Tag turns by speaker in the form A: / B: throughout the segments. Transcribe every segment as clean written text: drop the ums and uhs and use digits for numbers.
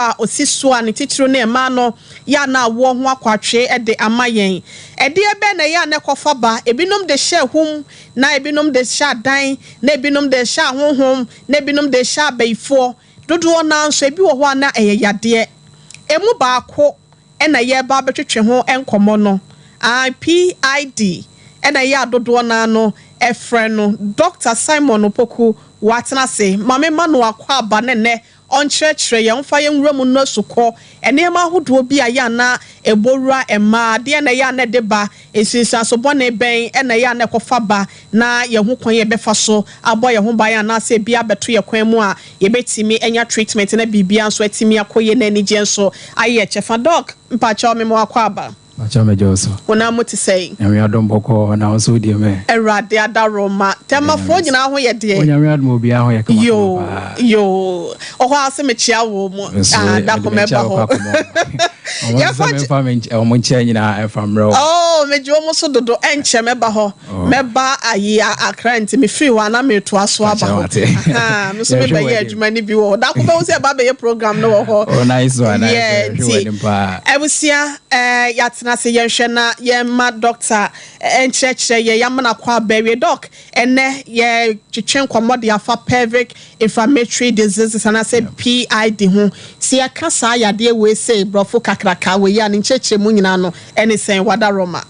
A: A ɔsi so a ne titiriw ne mmaa no yɛ a na awoɔ ho akwatwe de ama yɛn. Ɛdeɛ bɛn na ɛyɛ a na ɛkɔfa ba? Ebinom de hyɛ ahum, na ebinom de hyɛ adan, na ebinom de hyɛ ahonhom, na ebinom de hyɛ abayifoɔ. Dodoɔ no ara nso, ebi wɔ hɔ a na ɛyɛ yadeɛ. Emu baako na yɛreba abɛtwetwe ho nkɔmmɔ no. Ae, PID na ɛyɛ a dodoɔ no ara no frɛ no. Dɔkta Simon Opoku, watena ase. Ma memma no akwaaba ne nnɛ Ɔnkyerɛkyerɛ yɛn, ɔmfa yɛn nwura mu nnɔ asukɔ, nneɛma ahodoɔ bi a ɛyɛ a na ɛbɔ wura mmaa, deɛn na ɛyɛ a na ɛde ba, nsunsuanso bɔne bɛn na ɛyɛ a na ɛkɔfa ba, na yɛn ho kwan a yɛbɛfa so abɔ yɛn ho ban anaasɛ ebi abɛto yɛn kwan mu a yɛbɛtumi anya treatment na biribiara nso atumi akɔ yie na anigyeɛ nso ayɛ yɛn kyɛfa. Doc, mpakyɛw mema wo akwaaba.
B: Mpakyɛw mɛgye wo so.
A: Honam mu te sɛn?
B: Nyame adom bɔkɔɔ na wo nso wo deɛ mɛ?
A: Awurade adaworoma. Tɛmafoɔ nyinaa ho yɛ deɛ?
B: Onyame adom obiara ho yɛ kama kama paa.
A: Yoo yoo ɔhɔ ara se mekyea wo mo ah da ko mɛba hɔ.
B: Ɔmo nso sɛ memfa ɔmo nkyɛ nyinaa ɛmfa mmerɛ wo.
A: Oh megye wɔn so dodo ɛnkyɛ mɛba hɔ. Mɛba ayi Accra nti mefiri hɔ a na meretoa so aba hɔ. Ahaa, me nso mebɛyɛ adwuma no bi wɔ hɔ. Da ko bɛhu sɛ ɛba abɛyɛ program no wɔ hɔ.
B: Oh, nice one, nice
A: Yeah,
B: one. Hwɛ
A: nti
B: w'anim paa.
A: abusua eh, yɛatena ase yɛnhwɛ na yɛmma dɔkta eh, nkyerɛkyerɛ yɛn yɛamena kɔ aba awie. Dɔk, ɛnnɛ yɛtwetwe nkɔmmɔ de afa pelvic inflammatory diseases anaasɛ PID ho. Sɛ yɛka saa yadeɛ wei sei borɔfo kakraka wei a ne nkyerɛkyerɛmu nyinaa no ɛne sɛn? Wadaroma.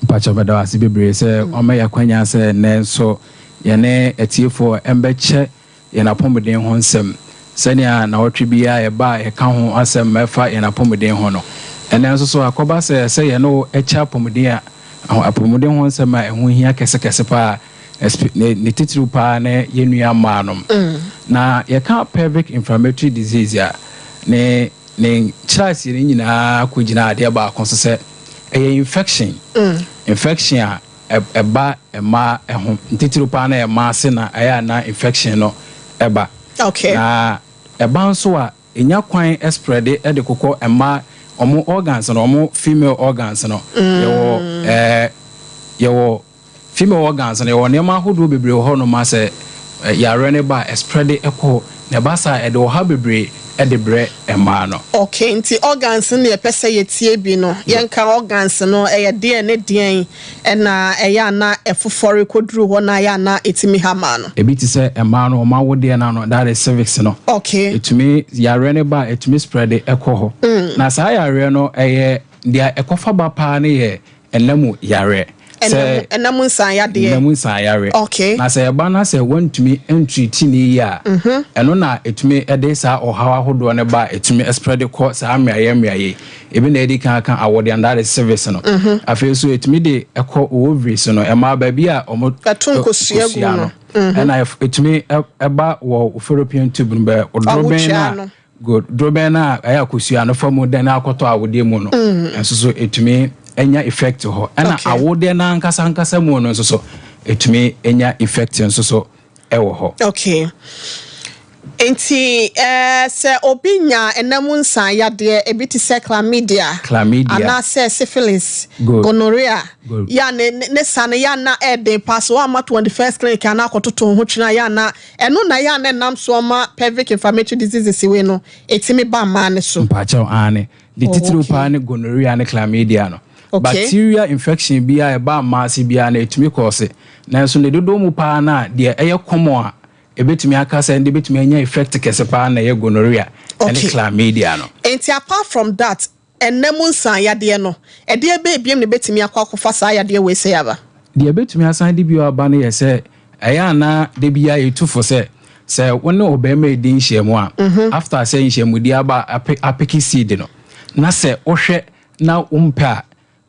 B: Mpakyɛw meda wo ase bebree sɛ woama yɛn akwanya sɛ nnɛ nso yɛne atiefoɔ mbɛkyɛ yɛn apɔmuden ho nsɛm. Sɛnea nnawɔtwe biara yɛba a yɛka ho asɛm ma ɛfa yɛn apɔmuden ho no, ɛnnɛ nso so akɔba sɛ sɛ yɛne wo kyɛ apɔmuden a apɔmuden ho nsɛm a ɛho hia kɛsekɛse paa, ne ne titiriw paa ne yɛn nua mmaa nom. Na yɛka pelvic inflammatory disease a, ne Ne nkyerɛaseɛ no nyinaa kɔgyina adeɛ baako so sɛ ɛyɛ infection. Infection a ɛba mmaa ho. Ntitiriw paa na ɛyɛ mmaa ase na ɛyɛ a na infection no ɛba. Na ɛba nso a, ɛnya kwan spread de kokɔ mmaa wɔn organs no, wɔn female organs no. Yɛwɔ ɛɛ yɛwɔ Female organs no, yɛwɔ nneɛma ahodoɔ bebree wɔ hɔnom a sɛ yareɛ no ba a, ɛsprɛde kɔ hɔ, na ɛba saa a, ɛde ɔhaw bebree de brɛ mmaa no.
A: Okay, nti organs no na yɛpɛ sɛ yɛtie bi no, yɛnka organs no, ɛyɛ deɛn ne deɛn na ɛyɛ a na ɛfofɔre kɔduru hɔ na ɛyɛ a na ɛtumi ha mmaa no?
B: Ebi te sɛ mmaa no wɔn awodeɛ no ano, that is cervix no. Ɛtumi, yareɛ no ba a, ɛtumi spread kɔ hɔ. Na saa yareɛ no, ɛyɛ, deɛ ɛkɔfa ba paa no yɛ Ɛna mu yareɛ. Sɛ
A: ɛna mu nsan yadeɛ.
B: Ɛna mu nsan yareɛ.
A: Okay.
B: Na sɛ ɛba na sɛ wɔntumi ntreati ne yie a, ɛno na ɛtumi de saa ɔhaw ahodoɔ no ba a ɛtumi spread kɔ saa mmeaeɛ mmeaeɛ yi. Ebi na yɛdi kan aka awodeɛ no, that is cervix no. Afei nso ɛtumi de ɛkɔ ovaries no, mmaa baabi a wɔn
A: ɛto nkosua gu no.
B: Ɛna ɛtumi ɛba wɔ fallopian tube no bɛ dorobɛn no a. Good. Dorobɛn no a ɛyɛ akosua no fa mu dɛn na akɔtɔ awodeɛ mu no nso so ɛtumi nya effect hɔ. Ɛna awodeɛ no ankasa ankasa mu no nso so ɛtumi nya effect nso so ɛwɔ hɔ.
A: Okay. Nti eh, sɛ obi nya ɛna mu nsan yadeɛ ebi te sɛ chlamydia,
B: chlamydia.
A: Anaasɛ syphilis,
B: Good.
A: Gonorrhea,
B: Good.
A: yɛ a ne, ne, ne sa no yɛ a na ɛɛden paa sɛ woamma 21st clinic anaa akɔtoto wo ho twene a yɛ a na Ɛno na ɛyɛ a na ɛnam soɔ ma pelvic inflammatory diseases wei no ɛtumi ba mmaa no so.
B: Mpakyɛw, aane. Ne
A: Oh,
B: titiriw
A: okay.
B: paa ne gonorrhea ne chlamydia no.
A: Okay.
B: Bacteria infection biara a ɛba mmaa ase biara no, ɛtumi kɔɔse. Nanso ne dodoɔ mu paa no a, deɛ ɛyɛ common a ɛbɛtumi aka sɛ ɛnde bɛtumi anya effect kɛse paa na ɛyɛ gonorrhea ne
A: Okay.
B: chlamydia no.
A: Nti apart from that, Nna mu nsan yadeɛ no, ɛdeɛ bɛn biom na ɛbɛtumi akɔ akɔfa saa yadeɛ wei sei aba?
B: Deɛ ɛbɛtumi asan de bio aba no yɛ sɛ, ɛyɛ a na da biara yɛtu fo sɛ, sɛ wo ne ɔbarima redi nhyiamu a, after sɛ nhyiamudie aba apeke seed no, na sɛ wohwɛ na wompɛ a,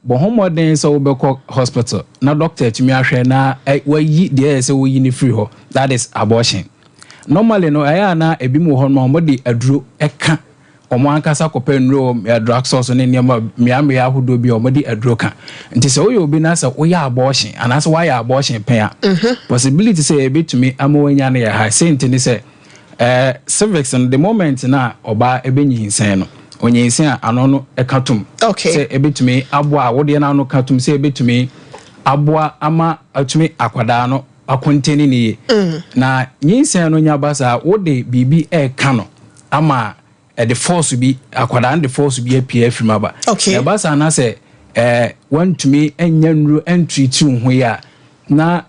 B: bɔ ho mmɔden sɛ wobɛkɔ hospital na doctor atumi ahwɛ na wayi deɛ ɛyɛ sɛ woyi no firi hɔ, that is abortion. Normally no, ɛyɛ a na ebinom wɔ hɔ nom a wɔde aduro ka Wɔn ankasa kɔpɛ nnuro wɔ drug stores ne nneɛma mmeammea ahodoɔ bi a wɔde aduro ka. Nti sɛ woyɛ obi na sɛ woyɛ abortion anaasɛ woayɛ abortion pɛn a, possibility sɛ yɛbɛtumi ama woanya no yɛ high. Sei nti ne sɛ, eh, cervix no, the moment no a ɔbaa ɛbɛnyinsɛn no, ɔnyinsɛn a ano no ɛka tom. Sɛ ɛbɛtumi aboa awodeɛ no ano ka tom sɛ ɛbɛtumi aboa ama atumi akwadaa no akontɛni no yie. Na nyinsɛn no nya ba saa, wode biribi ɛreka no ama. Ɛde force bi, akwadaa no de force bi apue afiri mu aba. Ɛba saa na sɛ wantumi anya nnuro antreat wo ho yi a, na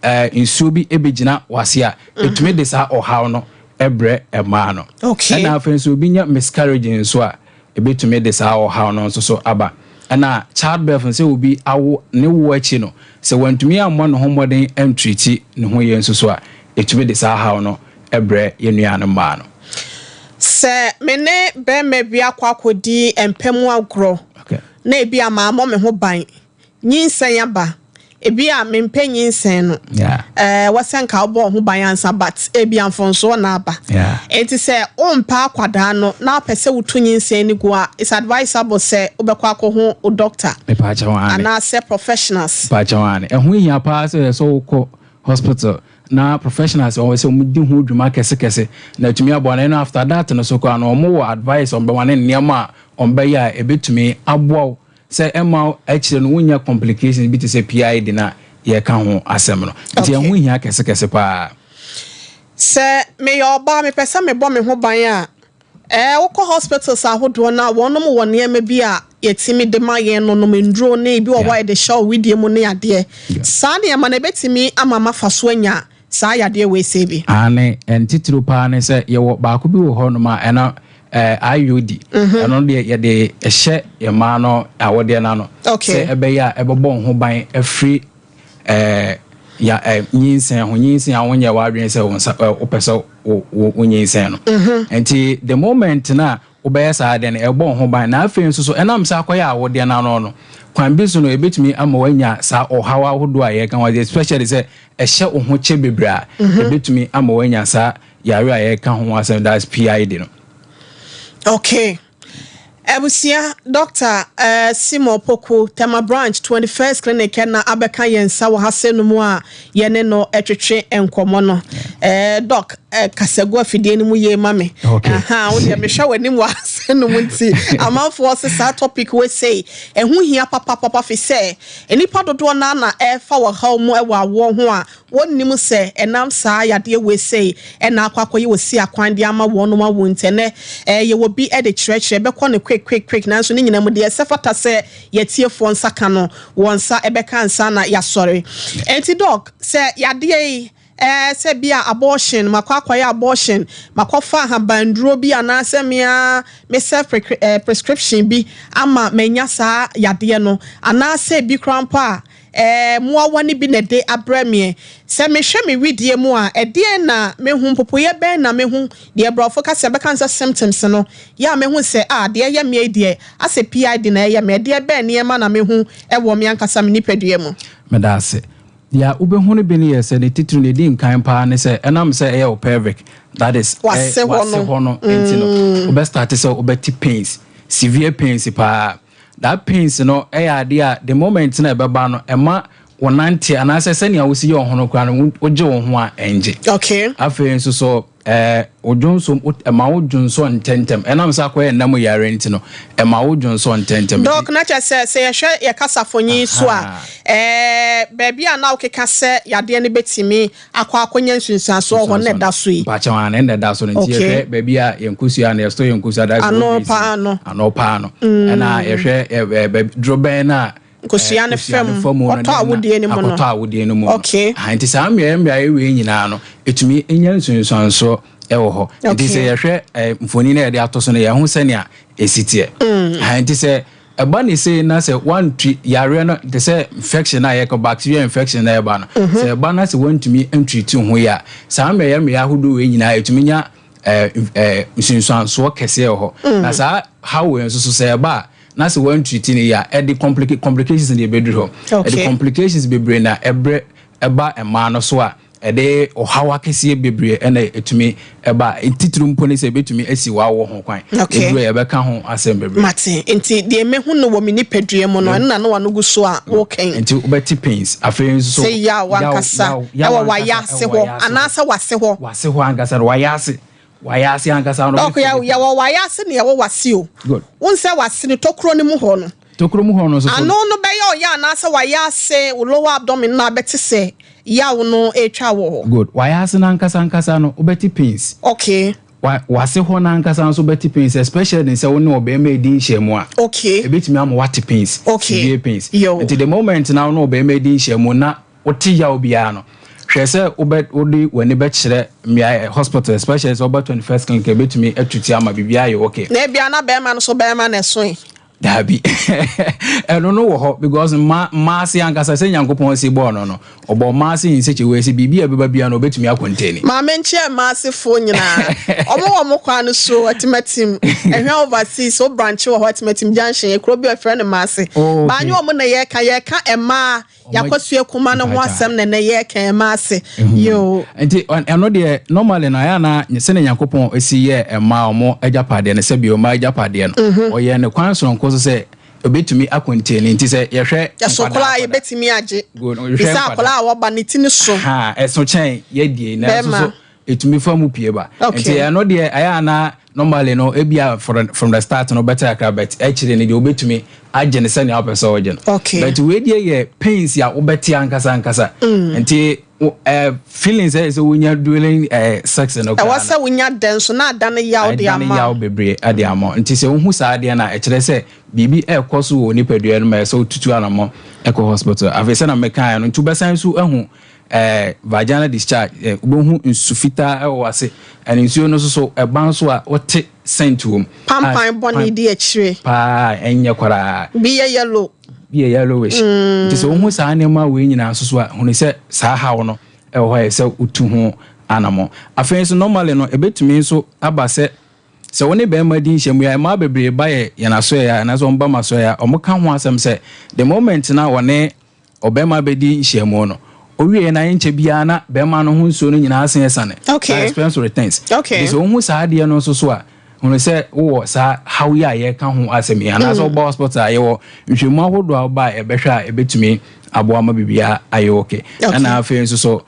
B: nsuo bi bɛgyina wase a, ɛtumi de saa ɔhaw no brɛ mmaa no. Ɛna afei nso obi nya miscarriage nso a, ɛbɛtumi de saa ɔhaw no nso so aba. Ɛna child birth, sɛ obi awo ne wo akyi no, sɛ wantumi ammɔ ne ho mmɔden antreat ne ho yie nso so a, ɛtumi de saa haw no brɛ yɛn nuanom mmaa no.
A: Sɛ me ne bɛrima bi akɔ akɔdi mpam agorɔ na ebi a mammɔ me ho ban, nyinsɛn aba, ebi a mempɛ nyinsɛn no, wɔsɛ nka wobɔ wo ho ban ansa, but ebi a mfonsoɔ na aba. Enti sɛ wompɛ akwadaa no na wopɛ sɛ wotu nyinsɛn no gu a, it's advisable sɛ wobɛkɔ akɔho wo doctor anaasɛ professionals.
B: Paakyɛw ane, ɛho hia paa sɛ sɛ wokɔ hospital na professionals wɔn sɛ wɔn di ho dwuma kɛsekɛse na atumi aboa no. Ɛno after that no so koraa no, wɔn wɔ advice wɔn bɛma ne nneɛma a wɔn bɛyɛ a ɛbɛtumi aboa wo sɛ ɛma akyire no wonya complications bi te sɛ PID na yɛka ho asɛm no. Nti ɛho hia kɛsekɛse paa.
A: Sɛ meyɛ ɔbaa, mepɛ sɛ mebɔ me ho ban a, wokɔ hospitals ahodoɔ no a, wɔnom wɔ nneɛma bi a yɛtumi de ma yɛn no nom, nduro ne ebi wɔ hɔ a yɛde hyɛ wo wedeɛ mu ne adeɛ. Saa nneɛma no ɛbɛtumi ama mafa so anya saa yadeɛ wei sɛ bi?
B: Ane, ntitiriw paa ne sɛ yɛwɔ baako bi wɔ hɔnom a ɛno IUD. Ɛno deɛ, yɛde ɛhyɛ mmaa no awodeɛ no ano sɛ ɛbɛyɛ a ɛbɛbɔ wo ho ban afiri ya nyinsɛn ho, nyinsɛn a wonyɛ w'adwene sɛ wo nsa wopɛ sɛ wo nyinsɛn no. Nti the moment na wobɛyɛ saa deɛ no, ɛbɔ wo ho ban. Na afei nso so, ɛnam sɛ akɔyɛ awodeɛ no ano no, kwan bi so no ɛbɛtumi ama wanya saa ɔhaw ahodoɔ a yɛka ho, especially sɛ ɛhyɛ wo ho kyɛ bebree a, ɛbɛtumi ama wanya saa yare a yɛka ho asɛm, that's PID no.
A: Okay. Abusua, Dr. Simon Poku, Tema Branch 21st Clinic na abɛka yɛn nsa wɔ ha sɛ no mu a yɛne no twetwe nkɔmmɔ no. Doc, kasagu afidie no mu yie ma me. Aha, wo deɛ mehwɛ w'anim wɔ ha sɛ no mu, nti amanfoɔ se saa topic wei sei ɛho hia papapapa, fi sɛ nnipa dodoɔ naa na ɛfa wɔ haw mu ɛwɔ awoɔ ho a wɔnnim sɛ ɛnam saa yadeɛ wei sei ɛna akɔ akɔyɛ wɔ si akwan de ama wɔn awo. Nti ɛnɛ yɛwɔ bi de kyerɛkyerɛ bɛkɔ no quick quick quick, nanso ne nyinaa mu deɛ ɛsɛ fata sɛ yɛtiefoɔ nsa ka no, wɔn nsa ɛbɛka nsa na yɛasɔre. Enti Doc, sɛ yadeɛ yi sɛ bi a abortion, makɔ akɔyɛ abortion, makɔfa ahabanduro bi anaasɛ mea me self prescription bi ama manya saa yadeɛ no, anaasɛ bi koraa mpo a mmoawa no bi na ɛde abrɛ meɛ, sɛ mehwɛ me widie mu a, ɛdeɛn na mehu? Mpopoeɛ bɛn na mehu? Deɛ borɔfo kasa bɛka sɛ symptoms no yɛ a mehu sɛ a deɛ ɛyɛ me yi deɛ, asɛ PID na ɛyɛ me, ɛdeɛ bɛn nneɛma na mehu ɛwɔ me ankasa me nipadua mu?
B: Meda ase. Deɛ wobɛhu no bi no yɛ sɛ ne titiri no ɛdi nkan paa ne sɛ ɛnam sɛ ɛyɛ wo pelvic, that is
A: wase hɔ no.
B: Wase hɔ no nti no, wobɛstart sɛ wobɛte pains, severe pains paa. That pains no ɛyɛ adeɛ a the moment na ɛbɛba no, ɛma wo nante anaasɛ sɛnea wosi yɛ wo ho no koraa no, wogye wo ho a ɛngye. Afei nso so wo dwonso, ɛma wo dwonso ntɛntɛm. Ɛnam sɛ akɔyɛ nnam yare nti no, ɛma wo dwonso ntɛntɛm.
A: Doc, na kyerɛ sɛ yɛhwɛ yɛ kasafonyi so a, baabi a na wokeka sɛ yadeɛ no bɛtumi akɔ akɔnya nsunsuansoɔ hɔ na ɛda so yi.
B: Mpakyɛw, ana ɛna ɛda so no. Nti yɛhwɛ baabi a yɛn nkosua no, yɛsɔ yɛn nkosua da.
A: Ano paa no.
B: Ano paa no, ɛna yɛhwɛ ɛ ɛ dorobɛn no a
A: nkosua no fam kɔtɔ awodie no mu no.
B: Akɔtɔ awodie no mu no. Nti saa mmeaeɛ mmeaeɛ wei nyinaa no, ɛtumi nya nsunsuansoɔ ɛwɔ hɔ. Nti sɛ yɛhwɛ mfonin na yɛde ato so no, yɛho sɛnea ɛsi teɛ. Nti sɛ ɛba ne sei na sɛ wantwi yareɛ no, te sɛ infection a yɛka bacteria infection na ɛba no, sɛ ɛba na sɛ wantumi ntreat ho yɛ a, saa mmeaeɛ mmeaeɛ ahodoɔ wei nyinaa ɛtumi nya nsunsuansoɔ kɛseɛ wɔ hɔ. Na saa haw wei nso so, sɛ ɛba a na sɛ wantreat no yɛ a, ɛde complications na ɛbɛduru hɔ. Ɛde complications bebree na ɛbrɛ ɛba mmaa no so a ɛde ɔhaw akɛseɛ bebree ɛna ɛtumi ɛba. Titiri mpo ne sɛ ɛbɛtumi asi w'awo ho kwan. Ɛduru a yɛbɛka ho asɛm bebree.
A: Mate. Nti deɛ mehu no wɔ me nipadua mu no, ɛno na wano gu so a wokɛn.
B: Nti wobɛte pains. Afei nso so
A: sɛ yaw ankasa ɛwɔ wayɛ ase hɔ anaasɛ wase hɔ.
B: Wase hɔ ankasa no, wayɛ ase, wayɛ ase ankasa no.
A: Doc, yɛwɔ wayɛ ase ne yɛwɔ wase o.
B: Good.
A: Wo nsɛ wase no, tokuro no mu hɔ no.
B: Tokuro mu hɔ no nso so.
A: Ano no bɛyɛ ɔyɛ anaasɛ wayɛ ase, wo lower abdomen no abɛte sɛ yaw no ɛtwa wɔ hɔ?
B: Good. Wayɛ ase no ankasa ankasa no, wobɛte pains. Wase hɔ n'ankasa nso bɛte pains, especially sɛ wo ne ɔbɛrima edi nhyɛmu a. Ebetumi ama wate pains. Severe pains. Nti the moment na wo ne ɔbɛrima edi nhyɛmu na wote yaw biara no, hwɛ sɛ wobɛ wode w'ani bɛkyerɛ mmea hospital, especially sɛ wobɛ 21st Clinic, ebetumi atuti ama biribiara yɛ okay.
A: Na ebia na bɛrima no so bɛrima na ɛso yi.
B: Daabi, ɛno no wɔ hɔ because mmaa ase ankasa, sɛ Nyankopɔn si bɔɔ no, ɔbɔ mmaa ase in such a way sɛ biribi a ɛbɛba biara no, ɔbɛtumi acontain.
A: Maame, nkyɛn mmaa asefoɔ nyinaa, ɔmo wɔ mo kwan no so. Atimatim Ɛhwɛ Overseas o branch wɔ hɔ, Atimatim Junction, ekuro bi a wɔfrɛ no Maase. Baanyɛ ɔmo na yɛka mmaa yakɔsua kuma no ho asɛm na ɛnɛ yɛka mmaa ase yoo.
B: Nti ɛno deɛ, normally no, ayɛ ana sɛne Nyankopɔn si yɛ mmaa ɔmo agyapadeɛ no, sɛbi ɔmo agyapadeɛ no, ɔyɛ ne kwan soronko so sɛ obetumi acontain. Nti sɛ yɛhwɛ
A: ɛso koraa, yɛbɛtumi agye sɛ akwadaa a wɔba ne ti ne so.
B: Ɛso kyɛn yɛdie, nanso so ɛtumi fa mu pie ba. Nti ɛno deɛ, ɛyɛ ana normally no, ebia from the start no bɛtɛ akra, but akyire no deɛ, wobɛtumi agye ne sɛnea wopɛ sɛ wɔgye no. But wei deɛ yɛ pains a wobɛte ankasa ankasa. Nti feelings ɛyɛ sɛ wonya during sex no.
A: Ɛwɔ sɛ wonya dɛn so na ada ne yaw de ama.
B: Yaw bebree de ama. Nti sɛ wohu saa adeɛ no a, ɛkyerɛ sɛ biribi ɛrekɔ so wɔ nipadua no ma ɛsɛ wotutu anammɔ ɛkɔ hospital. Afei sɛ na mekaeɛ no, nti wobɛsan so ahu vaginal discharge, wobɛhu nsu fitaa ɛwɔ wase, ɛne nsuo no nso so ɛba nso a, wote scent wɔ mu.
A: Pampan bɔne di akyire.
B: Paa, ɛnyɛ koraa.
A: Bi yɛ yellow.
B: Bi yɛ yellowish. Nti sɛ wohu saa nneɛma wei nyinaa nso so a, hunu sɛ saa haw no ɛwɔ hɔ yɛ sɛ wotu ho anammɔ. Afei nso, normally no, ɛbɛtumi nso aba sɛ wo ne bɛrima di nhyɛmu yi a, mmaa bebree ba yɛ yɛn asoɛ a, anaasɛ wɔn ba ma asoɛ a, wɔn ka ho asɛm sɛ the moment na wɔne ɔbɛrima bɛdi nhyɛmu no, owie na nkyɛ biara na bɛrima no ho nsuo no nyinaa asen ɛsane. Saa sperms returns. Nti sɛ wohu saa adeɛ no nso so a, hunu sɛ wowɔ saa haw yi a yɛka ho asɛm yi, anaasɛ woba hospital a, yɛwɔ nhwɛmu ahodoɔ a woba a yɛbɛhwɛ a, ɛbɛtumi aboa ma biribiara ayɛ okay. Ɛna afei nso so,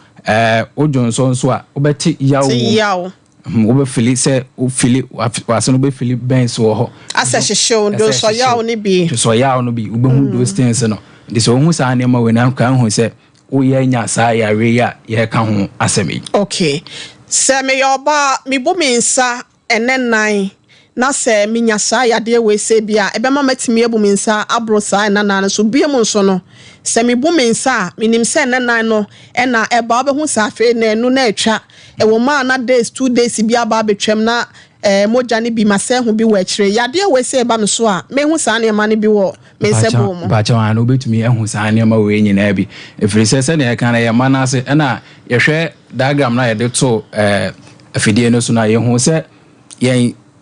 B: wodwo nso a, wobɛte yaw wɔ mu, wobɛfeel sɛ wofeel wase no, wobɛfeel burns wɔ hɔ.
A: Asɛ hyehyew, donsɔ yaw no bi.
B: Donsɔ yaw no bi, wobɛhu those things no. Nti sɛ wohu saa nneɛma wei na ka hu sɛ woyɛ nya saa yare yi a yɛka ho asɛm yi.
A: Okay, sɛ meyɛ ɔbaa, mebu me nsa ɛnɛ nan na sɛ menya saa yadeɛ wei sɛ bi a, ɛbɛma matumi abu me nsa aboro saa ɛna nan no so. Bie mu nso no, sɛ mebu me nsa a, menim sɛ ɛnɛ nan no ɛna ɛba, wobɛhu sɛ afei na ɛno na atwa ɛwɔ mu a, na days 2 days bi aba abɛtwam na mogya no bi ma sɛ ho bi wɔ akyire. Yadeɛ wei sɛ ɛba me so a, mehu saa nneɛma no bi wɔ me nsa bɔ mu?
B: Mpakyɛw, ano wobɛtumi ahu saa nneɛma wei nyinaa bi, ɛfiri sɛ sɛnea yɛka no, yɛ mma no ase, ɛna yɛhwɛ diagram no a yɛde to afidie no so no a, yɛhu sɛ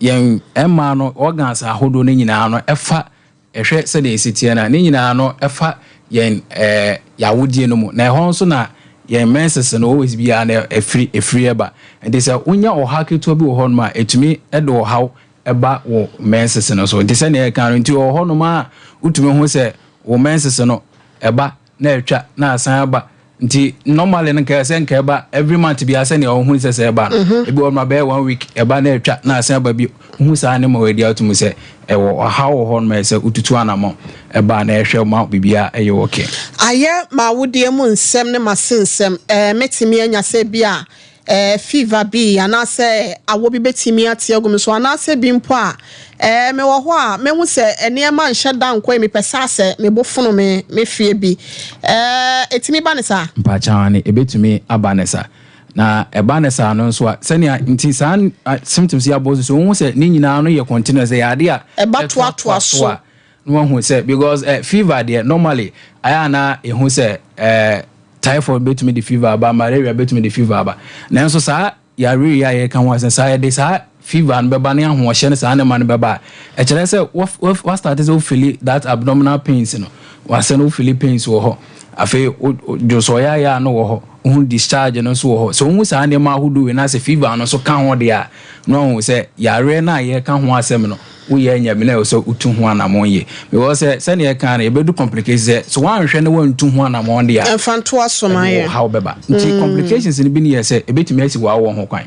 B: yɛn mmaa no organs ahodoɔ no nyinaa no ɛfa, ɛhwɛ sɛdeɛ ɛsi teɛ no a, ne nyinaa no ɛfa yɛn yɛawodie no mu, na ɛhɔ nso na yɛn menses no always biara na ɛfiri ɛba. Nti sɛ wonya ɔhaw ketewa bi wɔ hɔnom a, ɛtumi ɛde ɔhaw ɛba wɔ menses no so. Nti sɛnea ɛka no, nti wɔ hɔnom a, wotumi ho sɛ wo menses no ɛba na ɛtwa na asan aba. Nti normally no, nka sɛ nka ɛba every month bi, sɛnea ɔhu sɛ ɛba no, ebi wɔ no bɛyɛ one week ɛba na ɛtwa na asan aba bi. Hu saa ne ma wɔadi atum sɛ ɛwɔ ɔhaw wɔ hɔ nom, sɛ wotutu anammɔ ɛba na ɛhwɛ ma biribiara ɛyɛ okay.
A: Ayɛ ma awodeɛ mu nsɛm ne ma se nsɛm, mɛtumi anya sɛ bi a fever bi anaasɛ awɔ bi bɛtumi ate agu me so, anaasɛ bi mpo a mewɔ hɔ a, mehu sɛ nneɛma nhyɛ da nkɔ yi, mepɛ sɛ asɛ mebo fono me fie bi, ɛtumi ba ne saa?
B: Mpakyaw ne, ɛbɛtumi aba ne saa. Na ɛba ne saa no nso a, sɛnea nti saa symptoms yi abɔ so, wohu sɛ ne nyinaa no yɛ continuous, ɛyɛ ade a
A: ɛba toatoa so.
B: A na wahu sɛ because fever deɛ, normally ayɛ ana ɛhu sɛ typhoid bɛtumi de fever aba, malaria bɛtumi de fever aba, nanso saa yare yi a yɛka ho asɛm, saa yɛde saa fever no bɛba ne ahoɔhyɛ no, saa nneɛma no bɛba a, ɛkyerɛ sɛ wastart sɛ wofeel that abdominal pains no, wasɛ no, wofeel pains wɔ hɔ. Afei dwonsɔyaya no wɔ hɔ, wohu discharge no nso wɔ hɔ. Sɛ wohu saa nneɛma ahodoɔ wei na sɛ fever no nso ka ho deɛ a, na wahu sɛ yareɛ no a yɛka ho asɛm no, woyɛ anya bi na ɛwɔ sɛ wotu ho anammɔn yie, because sɛ sɛnea yɛka no, yɛbɛdu complications sɛ so woanhwɛ ne woantu ho anammɔn deɛ a,
A: ɛmfa ntoa so ma
B: ɛde
A: yɛ
B: ɔhaw bɛba. Nti complications no bi ne yɛ sɛ ɛbɛtumi asi w'awoɔ ho kwan,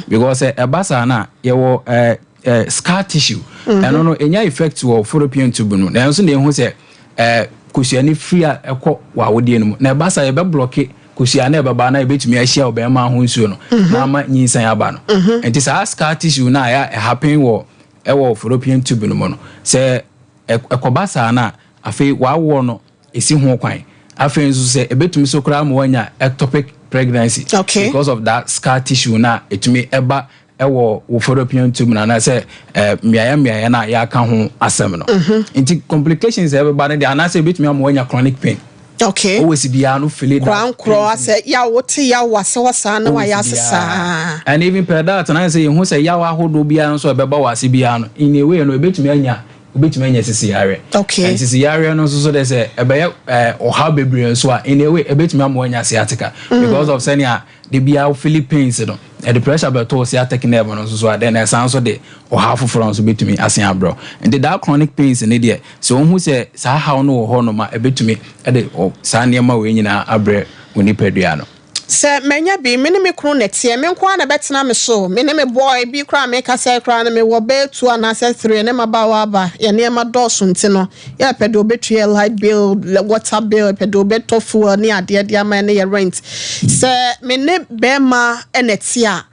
B: because sɛ ɛba saa no a, yɛwɔ scar tissue. Ɛno no ɛnya effect wɔ fallopian tube no, na ɛno nso na ɛhu sɛ kosua no firi a ɛkɔ w'awodeɛ no mu, na ɛba saa, yɛbɛblock. kosua na ɛbɛba na ɛbɛtumi ahyia ɔbɛrima ho nsuo no na ama nyinsɛn aba no. Nti saa scar tissue no a ɛyɛ ɛhappen wɔ ɛwɔ fallopian tube no mu no, sɛ ɛkɔba saa no a, afei wawoɔ no ɛsi ho kwan. Afei nso sɛ ɛbɛtumi so koraa ma wanya ectopic pregnancy because of that scar tissue na ɛtumi ɛba ɛwɔ wo fallopian tube no anaasɛ mmeaeɛ mmeaeɛ no a yɛaka ho asɛm no. Nti complications a ɛbɛba no deɛ, anaasɛ ɛbɛtumi ama wanya chronic pain. Wowɔ si biara no feel that.
A: Korankorɔ asɛ yaw, wote yaw wase hɔ saa na wayɛ ase saa.
B: And even per that na sɛ yɛhu sɛ yaw ahodoɔ biara nso a ɛbɛba wɔ ase biara no, in a way no, ɛbɛtumi anya, wobɛtumi anya sisi yareɛ. And sisi yareɛ no nso so de sɛ ɛbɛyɛ ɔhaw bebree nso a, in a way ɛbɛtumi ama wanya sciatica because of sɛnea de biara feel pains no, ɛde pressure bɛtɔ sciatic nerve no nso so a, then ɛsan so de ɔhaw foforɔ nso bɛtumi asen abrɛ. Nti that chronic pains ne deɛ, sɛ wohu sɛ saa haw no wɔ hɔ nom a, ɛbɛtumi ɛde saa nneɛma wei nyinaa abrɛ wo nipadua no.
A: Sɛ manya bi, me ne me kunu na ɛteɛ, me nko ara na ɛbɛtena me so, me ne me boy bi koraa meka sɛ koraa no mewɔ bɛyɛ two anaasɛ three ne mmabaawa aba, yɛ nneɛma dɔɔso nti no, yɛpɛ de obɛtua light bill, water bill, yɛpɛ de obɛtɔ fuel ne adeɛ de ama ne yɛ rent. Sɛ me ne bɛrima na ɛte a,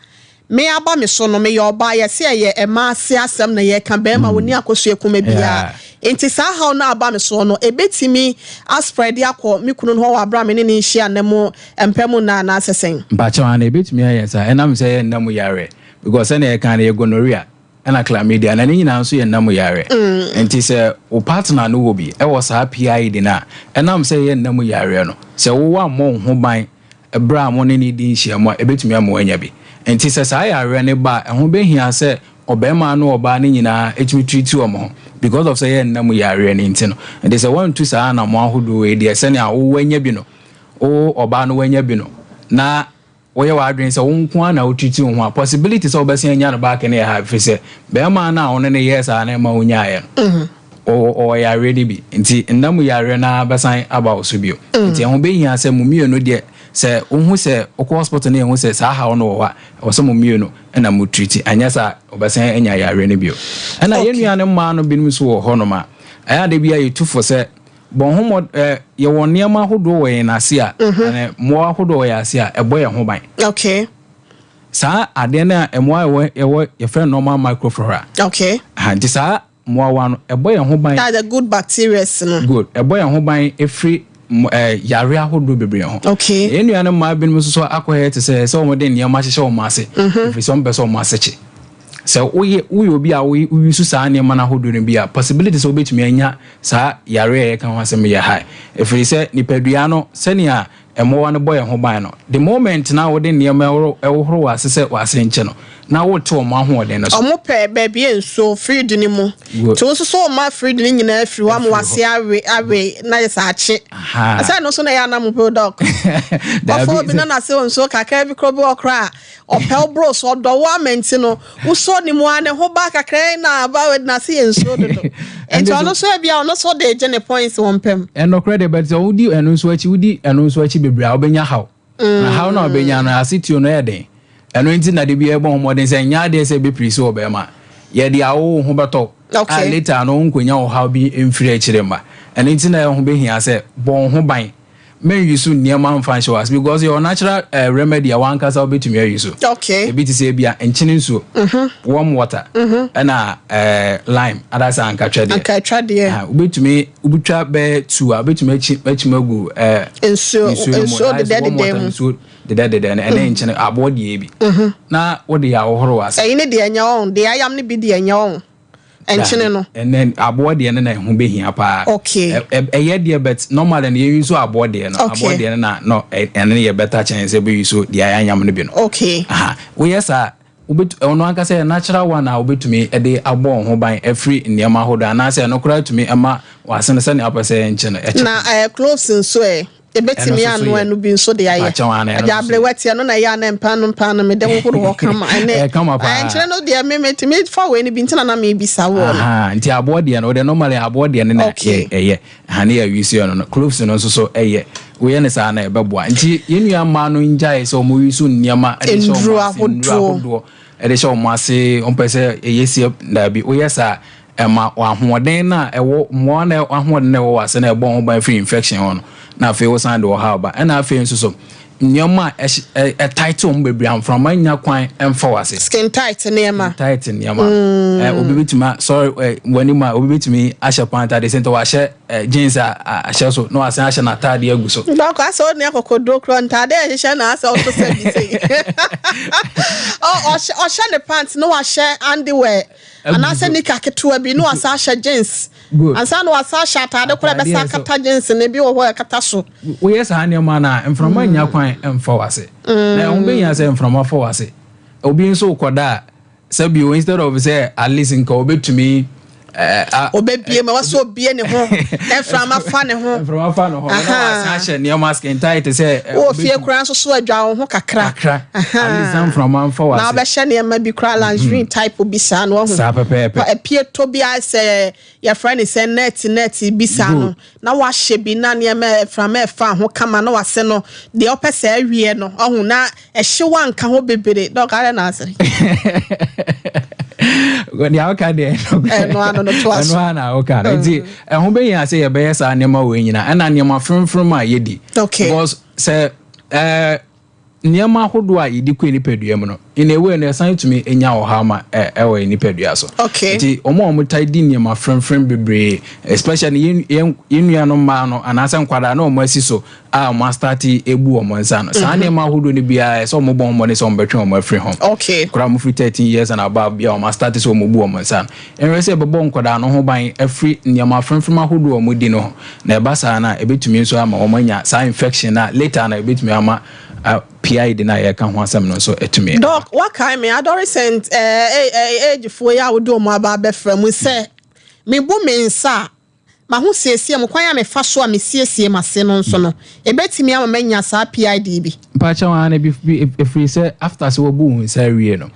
A: me aba me so no, meyɛ ɔbaa, yɛsɛ ɛyɛ ɛmaa ase asɛm na yɛka, bɛrima wɔni akɔso ekuma biara. Nti saa haw no aba me so no, ebetumi aspread akɔ me kunu no hɔ wɔ abira me ne ne nhyia ne mu mpɛ mu na anaasɛ sɛn?
B: Mpakyɛw ana ebetumi ayɛ saa, ɛnam sɛ ɛyɛ nnam yareɛ, because sɛnea yɛka no yɛ gonorrhea ɛna chlamydia na ne nyinaa nso yɛ nnam yareɛ. Nti sɛ wo partner no wɔ bi ɛwɔ saa PID no a, ɛnam sɛ ɛyɛ nnam yareɛ no, sɛ wowɔ ammɔ wo ho ban ɛberɛ a mo ne ne di nhyiamu a, ebetumi ama wanya bi. Nti sɛ saa yareɛ no ba a, ɛho bɛhia sɛ ɔbarima ne ɔbaa no nyinaa etumi treat wɔn ho because of sɛ ɛyɛ nnam yareɛ no nti no. Nti sɛ wɔntu saa anammɔn ahodoɔ wei deɛ, sɛnea wo wanya bi no, wo ɔbaa no wanya bi no, na woyɛ w'adwene sɛ wo nko ara na wotreat wo ho a, possibility sɛ wobɛsan anya no back no yɛ high, ɛfiri sɛ bɛrima no a ɔne no yɛɛ saa no ma wonyaeɛ no, ɔwɔ yareɛ no bi. Nti nna mu yareɛ no ara bɛsan aba wo so bio. Nti ɛho bɛhia sɛ mo mmienu deɛ, sɛ wohu sɛ wokɔ hospital no, yɛhu sɛ saa haw no wɔ hɔ a, ɛwɔ sɛ mo mmienu ɛna mo treat, anyɛ saa wobɛsan anya yareɛ no bio. Ɛna yɛn nua no mmaa no binom nso wɔ hɔnom a, ɛyɛ ade bi a yɛtu fo sɛ bɔn ho mmɔ yɛwɔ nneɛma ahodoɔ wɔ yɛn ase a, ɛnɛ mmoa ahodoɔ wɔ yɛn ase a ɛbɔ yɛn ho ban. Saa adeɛ no a mmoa ɛwɔ ɛwɔ yɛfrɛ normal microflora. Ha, nti saa mmoawa no ɛbɔ yɛn ho ban.
A: That's the good bacteria no.
B: Good, ɛbɔ yɛn ho ban efiri yare ahodoɔ bebree ho. Yɛn nua no mmaa binom nso so akɔyɛ te sɛ wɔn de nneɛma hyehyɛ wɔn ase efiri sɛ wɔn pɛ sɛ wɔn ase kye. Sɛ woyɛ obi a woyi so saa nneɛma no ahodoɔ no bi a, possibility sɛ wobɛtumi anya saa yare a yɛka ho asɛm yɛ high, ɛfiri sɛ nipadua no, sɛnea mmoawa no bɔ yɛn ho ban no, the moment na wode nneɛma ɛwohoro wɔ ase sɛ wɔ nkyɛ no na wote wɔn ahoɔden no so.
A: Ɔmo pɛ baabi a nsuo fluid ne mu. Nti wo nso so ɔma fluid ne nyinaa firi hɔ ama wase awe na yɛ sɛ akye. Ɛsɛ no so na ɛyɛ anam po doc. Ɔfɔ obi na n'ase wɔ nsuo kakra bi koro bi wɔ koraa, ɔpɛ ɔboro so ɔdɔ wo ama nti no wosɔ ne mu a ne ho ba kakra na aba n'ase yɛ nsuo dodo. Nti ɔno nso ebi a ɔno nso de gye ne points wɔ mpam.
B: Ɛnɔkorɛ deɛ, bɛt sɛ wodi ɛno nso akyi, wodi ɛno nso akyi bebree a, wobɛnya haw. Na haw na wobɛnya no ase tuo no yɛ den. Ɛno nti na de bi ɛbɔ ho mmɔden sɛ nyɛ adeɛ sɛ ɛbɛpiri so wɔ bɛrima. Yɛde awo wo ho bɛtɔ a, later no wonkɔnya ɔhaw bi mfiri akyire mma. Ɛno nti na ɛho bɛhia sɛ bɔ wo ho ban, menyi so nneɛma mfa nhyɛ w'ase because yɛwɔ natural remedy a wankasa wobɛtumi ayi so. Ebi te sɛ ebi a nkyene nsuo, warm water, ɛna lime adasa ankatwa deɛ.
A: Ankatwa deɛ.
B: Wobɛtumi wobɛtwa bɛyɛ two a, wobɛtumi akyi akyim agu
A: nsuo nsuo dedɛdedɛ mu.
B: Nsuo dedɛdedɛ no ɛne nkyene aboɔ deɛ bi na wode yɛ ahohoro w'ase.
A: Ɛyi ne deɛ nyɛ ɔn deɛ ayam ne bi deɛ nyɛ ɔn nkyene no.
B: Ɛnɛ aboɔ deɛ no na ɛho bɛhia paa. Ɛyɛ deɛ, but normally no yɛyi so aboɔ deɛ no. Aboɔ deɛ no na no ɛno yɛ better kyɛn sɛ bɛyi so deɛ ayanyam no bi no. Aha, woyɛ saa, wobɛtu ɔno ankasa yɛ natural one a wobɛtumi de abɔ wo ho ban afiri nneɛma ahodoɔ, anaasɛ ɛno koraa tumi ɛma w'ase no sɛnea wopɛ sɛ ɛnkyɛ no ɛkyɛ.
A: Na cloves nso ebetumi ano ɛno bi nso de ayɛ agya ablewɛte, ɛno na ɛyɛ ana mpa no mpa no mede hohoro hɔ kama ɛne
B: kama paa.
A: Nkyerɛ no deɛ me metumi fa wei no bi nti na mebisa wɔ
B: no. Nti aboɔ deɛ no, wode normally aboɔ deɛ no na ɛyɛ ha ne yɛ use no no cloves no nso so ɛyɛ. Woyɛ ne saa na ɛbɛboa. Nti yɛn nua mmaa no ngyae sɛ wɔn use nneɛma ɛde hyɛ wɔn ase, nnuro ahodoɔ ɛde hyɛ wɔn ase, wɔn pɛ sɛ ɛyɛ sie. Daabi, woyɛ saa, ɛma ahoɔden no a ɛwɔ mmoa na ahoɔden na ɛwɔ wɔ ase na ɛbɔ ho ban firi infection hɔ no, na afei wosan de ɔhaw ba. Ɛna afei nso so Nneɛma a ɛhy ɛ ɛtight wɔn bebree a mframa nnya kwan mfa wɔ ase.
A: Skin tight nneɛma.
B: Skin tight nneɛma. Ɛ obi betumi a sorry ɛ wɔ anim a obi betumi ahyɛ pant at the same time wahyɛ ɛ jeans a ahyɛ so na wasan ahyɛ n'ataade agu so.
A: Dɔkɔ asɛ ɔne akɔkɔduro korɔ ntaade a ɛhyehyɛ na asɛ ɔto sɛ bi sei. Ɔhyɛ ɔhyɛ ne pant na wahyɛ underwear anaasɛ nika ketewa bi na wasan ahyɛ jeans.
B: Good.
A: Ansa na wasan ahyɛ ataade koraa
B: Ataadeɛ
A: ɛbɛsan
B: nso.
A: akata jeans no, ebi wɔ hɔ a ɛkata so.
B: Woyɛ saa nneɛma no a, mframa nnya kwan mfa w'ase. Na ɛho bɛhia sɛ mframa fa w'ase. Obi nso rekɔda a, sɛbio instead of sɛ at least nka obɛtumi eh, a-
A: Obɛbie ma wɔsɛ obie ne ho na mframa fa ne ho.
B: mframa fa ne ho no, na
A: Aha.
B: wasan ahyɛ nneɛma skin tight sɛ eh,
A: Wowɔ fie
B: obɛtumi-
A: koraa nso so adwa wo ho kakra.
B: kakra.
A: Aha.
B: At least na mframa mfa
A: Na
B: w'ase.
A: wobɛhyɛ nneɛma bi koraa lingerie type bi saa no wahu.
B: Saa pɛpɛɛpɛ.
A: Apie tɔ bi ayɛ sɛ yɛfrɛ no sɛ net net bi saa no
B: Good.
A: na wahyɛ bi na nneɛma mframa ɛfa ho kama na wase no deɛ ɔpɛ sɛ awie no ɔho na ɛhyew anka ho bebree dɔk adɛ na asere.
B: Deɛ woka deɛ
A: Ɛno ano no toa so.
B: ɛno ano na woka no nti ɛho bɛhia sɛ yɛbɛyɛ saa nneɛma wei nyinaa ɛna nneɛma fromfrom a yɛdi. Because sɛ ɛɛ nneɛma ahodoɔ a yɛdi kɔ nipadua mu no, in a way no, ɛsan tumi nya ɔhaw ma ɛwɔ yɛn nipadua so. Nti wɔn a wɔtaa di nneɛma frɛmfrɛm bebree, especially yɛn yɛn yɛn nuanom mmaa no anaasɛ nkwadaa na wɔn asi so a wɔn astart ebu wɔn nsa no, saa nneɛma ahodoɔ no biara ɛsɛ wɔn bɔ wɔn mmɔden sɛ wɔn bɛtwe wɔn afiri ho. Koraa wɔn firi 13 years and above bi a wɔn astart sɛ wɔn bu wɔn nsa no, nhwɛ sɛ ɛbɛbɔ nkwadaa no ho ban afiri nneɛma frɛmfrɛm ahodoɔ a wɔn di no ho. Na ɛba saa na ebɛtumi nso ama wɔn anya saa infection na later na ebɛtumi ama PID na yɛka ho asɛm no nso atumi.
A: Doc, wakae me adolescent age foɔ yi a wode wɔn aba abɛfra mu sɛ mebu me nsa a mahosiesie mu kwan a mefa so a mesiesie m'ase no nso no ɛbɛtumi ama manya saa PID bi.
B: Mpakyɛw ara bi bi efiri sɛ after sɛ wɔbu wo nsa awie no,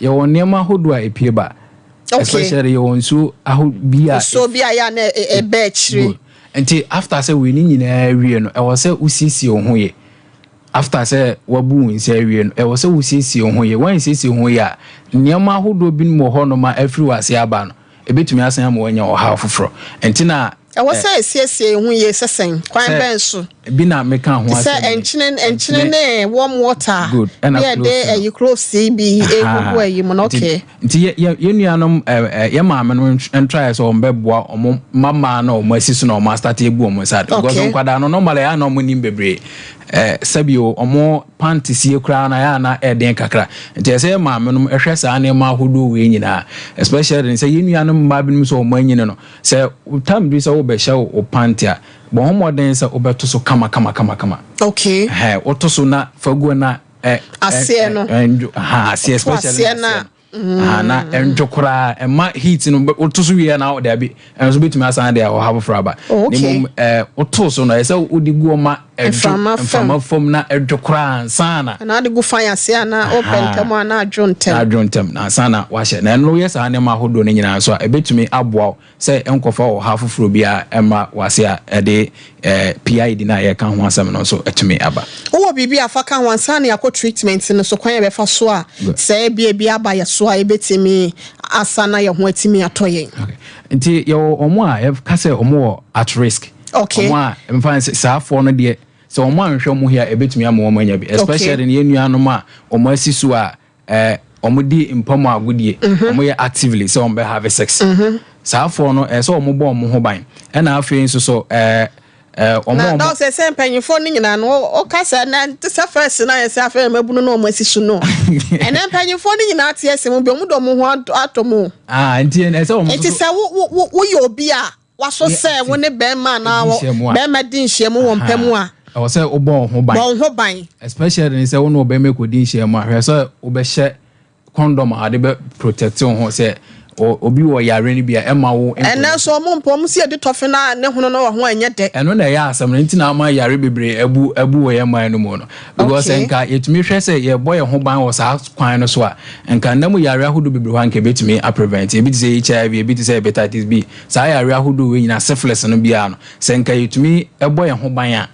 B: yɛwɔ nneɛma ahodoɔ a epie ba. Especially yɛwɔ nsuo aho bi a
A: nsuo bi a yɛ a na ɛbɛ akyire.
B: Good. Nti after sɛ wei ne nyinaa awie no, ɛwɔ sɛ wosiesie wo ho yie. After sɛ wabu wo nsa awie no, ɛwɔ sɛ wosiesie wo ho yie. Wansiesie wo ho yie a, nneɛma ahodoɔ binom wɔ hɔnom a afiri w'ase aba no, ebɛtumi asan ama wanya ɔhaw foforɔ. Nti na
A: Ɛwɔ sɛ esiesie ho yie sɛ sɛn kwan bɛn so?
B: Bi na meka ho
A: te sɛ
B: asɛm yi.
A: Nkyene ne warm water.
B: Good. Ɛna
A: bi a yɛde
B: cloves no.
A: Ɛyi cloves yi bi egugu ɛyi mu no. Okay.
B: Nti yɛ nuanom ɛ ɛ yɛ maame no ntraeɛ sɛ wɔn bɛboa wɔn mmammaa na wɔn asi so na wɔn astart ebu wɔn nsa because nkwadaa no normally ɛyɛ a na wɔn nim bebree, sɛbi o, wɔn pant sie koraa na ɛyɛ a na ɛden kakra. Nti ɛsɛ yɛ maame no ɛhwɛ saa nneɛma ahodoɔ wei nyinaa, especially sɛ yɛ nuanom mmaa binom sɛ wɔn anyini no, sɛ time bi sɛ wobɛhyɛ wo pant a, bɔ ho mmɔden sɛ wobɛto so kama kama kama kama. Ɛhɛn, woto so na fa gu na ɛ
A: Aseɛ no.
B: Ɛndwo ha aseɛ, especially
A: aseɛ na
B: aseɛ no. Aha, na ɛndwo koraa ɛma heat no woto so wie na dabi, ɛno nso bɛtumi asan de ɔha foforɔ aba.
A: Oh, okay.
B: Na mmom woto so no, ɛsɛ sɛ wode gu ɔma ɛdwo
A: mframa fam.
B: Mframa fam na ɛdwo koraa ansa na
A: anaa de gu fan ase anaa wopɛ ntɛm anaa adwo ntɛm.
B: Na adwo ntɛm na ansa na wahyɛ. Na ɛno yɛ saa nneɛma ahodoɔ no nyinaa nso a, ɛbɛtumi aboa wo sɛ ɛnkɔfa ɔha foforɔ biara ɛma wase a ɛde PID no a yɛka ho asɛm no nso atumi aba.
A: Wowɔ biribi a fa ka ho ansa na yɛakɔ treatment no so, kwan a yɛbɛfa so a sɛ ebi ebi aba yɛ so a yɛbɛtumi asa na yɛn ho atumi atɔ yɛn?
B: Okay. Nti yɛwɔ wɔn a yɛka sɛ wɔn wɔ at risk. Wɔn a mfa sɛ saafoɔ no deɛ, sɛ wɔn anhwɛ wɔn ho a, ɛbɛtumi ama wɔn anya bi. Especially yɛn nuanom a wɔn asi so a wɔn di mpa mu agodie, wɔn yɛ actively sɛ wɔn bɛ have sex. Saafoɔ no, ɛsɛ sɛ wɔn bɔ wɔn ho ban. Ɛna afei nso so ɛɛ wɔn
A: Na
B: a wɔn
A: dɔw sɛ mpanyinfoɔ no nyinaa no ɔka sɛ na te sɛ first na yɛ sɛ afei mabunu na ɔmo asi so no, ɛnɛ mpanyinfoɔ no nyinaa te ase mu bi ɔmo de ɔmo ho atɔ mu.
B: Ah, nti ɛsɛ wɔn
A: nti
B: nso
A: sɛ wo wo woyɛ obi a waso
B: Woyɛ
A: sɛ
B: active.
A: wo ne bɛrima anaa
B: Di nhyiamu a.
A: bɛrima di nhyiamu wɔ mpa mu a,
B: ɛwɔ sɛ wobɔ wɔn ho ban.
A: Bɔ wo ho ban.
B: Especially ne sɛ wo ne ɔbɛrima kɔdi nhyiamu a, hwɛ sɛ wobɛhyɛ condom a wɔde bɛ protect wo ho sɛ obi wɔ yare no bi a ɛma wo
A: Ɛnɛ nso ɔmo mpɔ ɔmo si edi tɔfe na ne hono no wɔ ho a ɛnyɛ dɛ.
B: Ɛno na ɛyɛ asɛm no nti na ama yare bebree abu wɔ yɛn man no mu no, because nka yɛtumi hwɛ sɛ yɛbɔ yɛn ho ban wɔ saa kwan no so a, nka nna mu yare ahodoɔ bebree hɔ a nka yɛbɛtumi aprevent. Ebi te sɛ HIV, ebi te sɛ hepatitis B, saa yare ahodoɔ wei nyinaa, syphilis no biara no, sɛ nka yɛtumi bɔ yɛn ho ban a,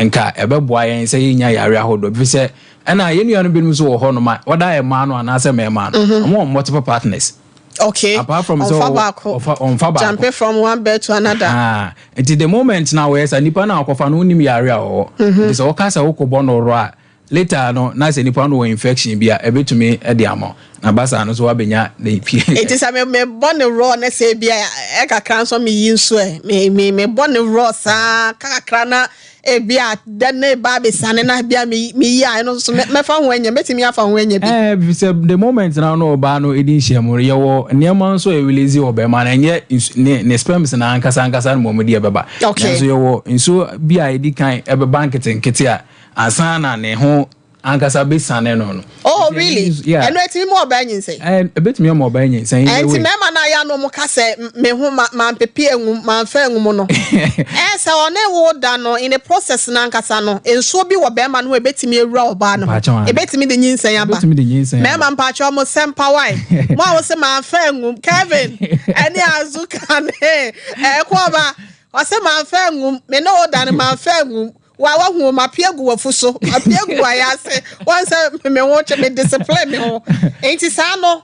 B: nka ɛbɛboa yɛn sɛ yɛnnya yare ahodoɔ. Ɛfiri sɛ ɛna yɛn nuanom binom nso wɔ hɔnom a wɔda mmaa no anaasɛ mmarima no, wɔn wɔ multiple partners. Apart from sɛ
A: ɔnfa baako.
B: Ɔnfa baako.
A: Jumping from one bed to another.
B: Ah, nti the moment na wɔyɛ sa nipa na akɔfa no, wonim yare a ɔwɔ. Nti sɛ wɔka sɛ wokɔbɔ no worɔ a, Later no, na sɛ nipa no wɔ infection bi a, ɛbɛtumi de ama na basa no so wabɛnya ne pie.
A: Eti sɛ me mebɔ ne raw ne sɛ ebi a ɛkakra nso meyi nso ɛ me me mebɔ ne raw saa kakra na ebi a dɛ ne ba abesane na ebi a meyi a, ɛno nso mɛfa ho anya, mɛtumi afa ho anya bi.
B: Sɛ the moment na no ɔbaa no edi nhyia mu, yɛwɔ nneɛma nso a ɛrelease wɔ bɛrima no, ɛnyɛ ne sperms na ankasa ankasa no mɔmu de ɛbɛba. Nanso yɛwɔ nsuo bi a yɛdi kan ɛbɛba nketenkete a ansa na ne ho ankasa bɛsane no.
A: Oh really? Yeah. Ɛno etimi mu ɔbaa nyinsɛn?
B: Ɛbɛtumi ama ɔbaa nyinsɛn.
A: Ɛnti mɛɛma no ayɛ ano mo ka sɛ me ho ma mampepe enwum, mamfa enwum no, sɛ ɔne wo da no, in the process no ankasa no, nsuo bi wɔ bɛrima no ho, ebɛtumi ewura ɔbaa no ho, ebɛtumi de nyinsɛn aba.
B: Ebɛtumi de nyinsɛn
A: aba. Mɛɛma, mpakyɛ ɔmo sɛ mpawae mo a wɔsɛ mamfa enwum, Kevin ɛne Azuka ne ɛkɔɔba ɔsɛ mamfa enwum, me ne wo da no mamfa enwum wa wahu mapia gu wafu so, mapia gu wayɛ ase wɔn sɛ me ho kyɛ me discipline me ho, nti saa no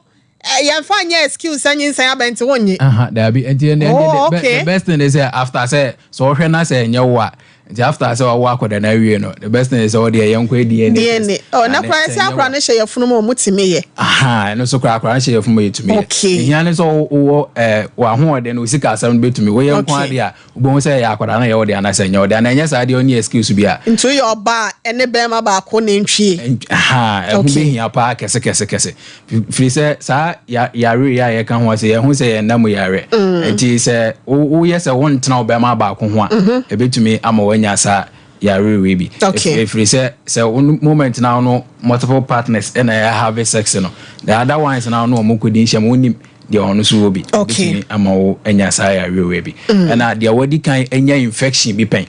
A: yɛmfa nyɛ excuse sɛ nyinsɛn aba nti wonnye.
B: Daabi, nti ɛnɛ the best thing is sɛ after sɛ ɔhwɛ na sɛ ɛnyɛ wo a, nti after sɛ wawo akɔda no awie no, the best thing is sɛ wɔde ɛyɛ nkɔ DNA.
A: DNA. Oh, na kora sɛ akora no hyɛ yɛfunu mu a ɔmo tumi yɛ.
B: Ɛno nso kora akora no hyɛ yɛfunu mu, yɛtumi yɛ. Ehia ne sɛ wowɔ w'ahoɔden no, osika asɛm no bɛtumi woyɛ nko adeɛ a wobɛhu sɛ ɛyɛ akwadaa no yɛ wo de anaasɛ ɛnyɛ wo de, ana ɛnyɛ saa deɛ, ɔne excuse bi a.
A: Nti woyɛ ɔbaa a, ɛne bɛrima baako na ntwie.
B: Ɛho bɛhia paa kɛse kɛse kɛse, firi sɛ saa yare yi a yɛka ho ase, yɛho sɛ yɛn nam yare, nti sɛ woyɛ sɛ wontena wo bɛrima baako ho a, ɛbɛtumi ama woanya saa yare wei bi. Ɛfiri sɛ moment na no multiple partners ɛna ɛyɛ have sex no, the other ones na no ɔmo kɔdi nhyɛm, wonim deɛ ɔno nso wɔ bi, ɛbɛtumi ama wo anya saa yare wei bi. Ɛna deɛ wadi kan anya infection bi pɛn,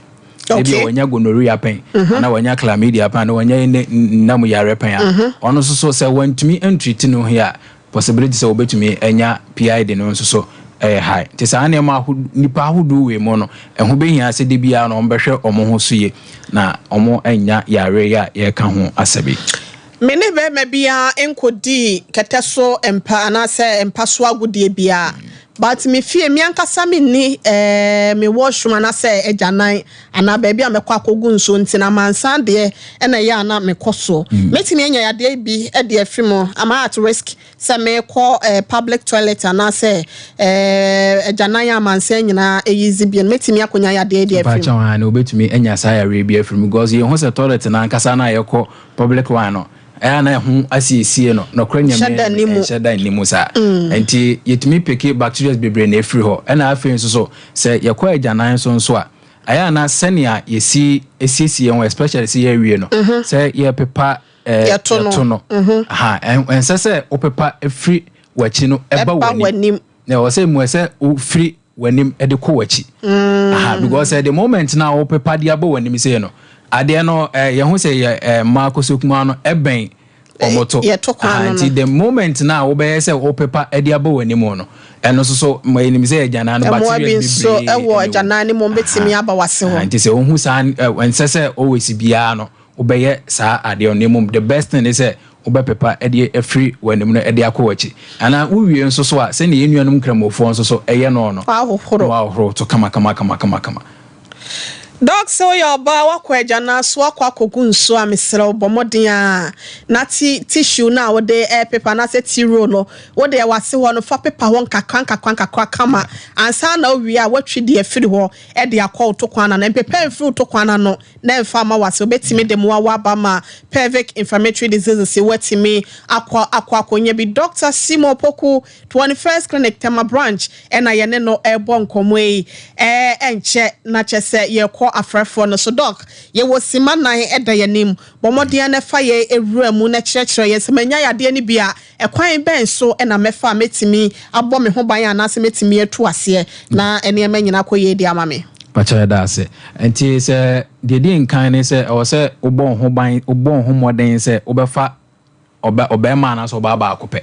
B: ebi a wɔnya gonorrhea pɛn ana wɔnya chlamydia pɛn ana wɔnya ne nam yare pɛn a, ɔno nso so sɛ wɔntumi ntreat no ho a, possibility sɛ wɔbɛtumi anya PID no nso so ɛyɛ high. Nti saa nneɛma nipa ahodoɔ wei mu no, ɛho bɛhia sɛ de biara no wɔbɛhwɛ wɔn ho so yie na wɔn anya yare a yɛreka ho asɛm yi.
A: Me ne bɛrima biara nkɔdii kɛtɛ so mpa anaasɛ mpa so agodie biara, but me fie, me ankasa me nni me washroom anaasɛ agyanan anaa baabi a mɛkɔ akɔgu nsuo, nti na amansan deɛ ɛna ɛyɛ a na mekɔ so. Mɛtumi anya yadeɛ bi de afiri mu? Am I at risk sɛ mekɔ public toilet anaasɛ agyanan a amansan nyinaa ɛyi zi bi no, mɛtumi akɔnya yadeɛ de afiri
B: mu? Mpakyɛw, na wobɛtumi anya saa yareɛ bi afiri mu, because yɛhu sɛ toilet no ankasa no a yɛkɔ public one no, ɛyɛ na ɛho asiesie no nɔkorɛ nyame ɛnhyɛ da nni mu saa, nti yɛtumi pick bacteria bebree na ɛfiri hɔ. Ɛna afei nso so sɛ yɛkɔ agyanan nso a, ɛyɛ ana sɛnea yɛsi esiesie ho, especially sɛ yɛawie no, sɛ yɛpepa yɛto no, ɛnsɛ sɛ wopepa ɛfiri w'akyi no ɛba w'anim, na ɛwɔ sɛ mu ɛsɛ wofiri w'anim de kɔ w'akyi, because the moment na wopepa de abɔ w'anim sei no, adeɛ no yɛn ho sɛ yɛ mmaa kosokuma no ɛbɛn ɔmo to, nti the moment na wobɛyɛ sɛ wopepa de abɔ w'anim no, ɛno nso so ma yɛnim sɛ agyanan no
A: bacteria bebree nso ɛwɔ agyanan no mu, bɛtumi aba w'ase hɔ.
B: Nti sɛ wohu saa, ɛnsɛ sɛ always biara no wobɛyɛ saa adeɛ no. Mmom the best thing ne sɛ wobɛpepa de afiri w'anim no de akɔ w'akyi, anaa wowie nso so a, sɛnea yɛn nuanom nkramofoɔ nso so ɛyɛ no,
A: ahohoro.
B: Ahohoro to kama kama kama kama kama.
A: Doc, sɛ woyɛ ɔbaa, wakɔ agyanan so akɔ akɔgu nsuo a, mesrɛ wo, bɔ mmɔden a na ti tissue no a wode ɛpepa anaasɛ ti roll no wode ɛwɔ ase hɔ no, fa pepa hɔ nkakra nkakra nkakra kama ansa na wowie a, woatwi de afiri hɔ de akɔ wo to kwan ano. Mpepa mfiri wo to kwan ano na ɛmfa ama wase, wobɛtumi de mmoa aba ma pelvic inflammatory diseases, woatumi akɔ akɔnya bi. Dr Simon Poku, 21st Clinic Tema branch, ɛna yɛne no ɛrebɔ nkɔmmɔ yi. Ɛnkyɛ na kyɛ sɛ yɛkɔ afrɛfoɔ no so. Doc, yɛwɔ sima 4 ɛda yɛn anim. Bɔ mmɔden na fa yɛ ewura mu na kyerɛkyerɛ yɛn sɛ manya yadeɛ no bi a, ɛkwan bɛn so ɛna mɛfa a mɛtumi abɔ me ho ban anaasɛ mɛtumi atu aseɛ na nneɛma nyinaa kɔ yie di ama me?
B: Pakyɛ, da ase. Nti sɛ deɛ di nkan ne sɛ ɛwɔ sɛ wobɔ wo ho ban, wobɔ wo ho mmɔden sɛ wobɛfa ɔbɛrima anaasɛ ɔbaa baako pɛ,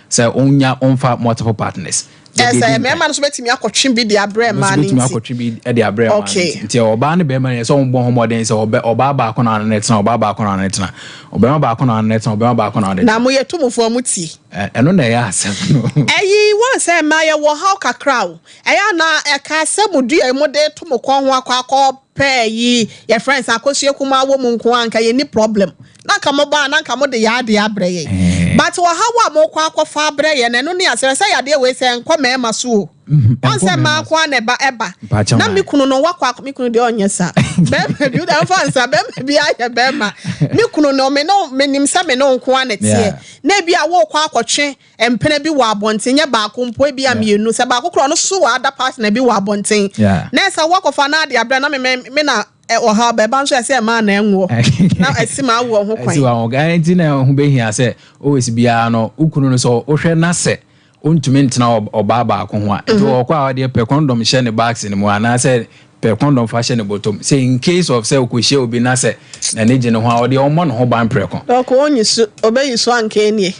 B: sɛ wonya ɔmfa multiple partners.
A: Ɛsɛ mmarima no nso bɛtumi akɔtwe bi de abrɛ mmaa no.
B: Nti akɔtwe bi de abrɛ mmaa no. Nti ɔbaa ne bɛrima no yɛ sɛ ɔmbɔ ho mmɔden sɛ ɔbaa baako na ɔne ne tena, ɔbaa baako na ɔne ne tena, ɔbɛrima baako na ɔne ne tena, ɔbɛrima baako na ɔne ne tena.
A: Na mo yɛ tumufoɔ, mo ti.
B: Ɛno na ɛyɛ asɛm no.
A: Ɛyi wɔn sɛ mmaa yɛ wɔ haw kakra o. Ɛyɛ ana ɛka sɛ mo dua yi mo de to mo kɔn ho akɔ pɛɛ yi, yɛfrɛ nsa akosua kumaa wɔ mu nko anka yɛ ni problem. Na nka mo ba a na nka mo de yɛ adeɛ abrɛ yɛn. But ɔhaw a mo kɔ akɔfa abrɛ yɛn no ɛno ne asɛm. Sɛ yadeɛ wei sɛ ɛnkɔ mmarima so o. Ɔn sɛ mmaa nko ara na ɛba ɛba. Na me kunu no wakɔ akɔ me kunu deɛ ɔnyɛ saa. Bɛrima bi wode mfa nsa bɛrima bi ayɛ bɛrima. Me kunu no me no menim sɛ me no nko ara na ɛteɛ. Na ebi a wokɔ akɔtwe mpena bi wɔ abɔnten nyɛ baako mpo ebi a mmienu sɛ baako koraa ɔno so wɔ ada partner bi wɔ abɔnten. Na ɛsɛ wakɔfa na ade abrɛ na me me na ɔhaw bɛba nso ɛsɛ ɛmaa na ɛnwoɔ na ɛsi ma awoɔ ho kwan.
B: Ɛsi wa ho kwan nti na ɛho bɛhia sɛ always biara no wo kunu no sɛ wohwɛ na sɛ Ontumi ntena ɔbaa baako ho a, nti ɔkɔ a ɔdeɛ pɛ kɔndɔm hyɛ ne bags no mu anaasɛ pɛ kɔndɔm fa hyɛ ne bɔtɔm sɛ in case of sɛ ɔkɔhyia obi na sɛ n'ani gye ne ho a ɔdeɛ ɔmmɔ ne ho ban prɛko.
A: Ɔkɔ ɔnyi so, ɔbɛyi so anka ɛnie.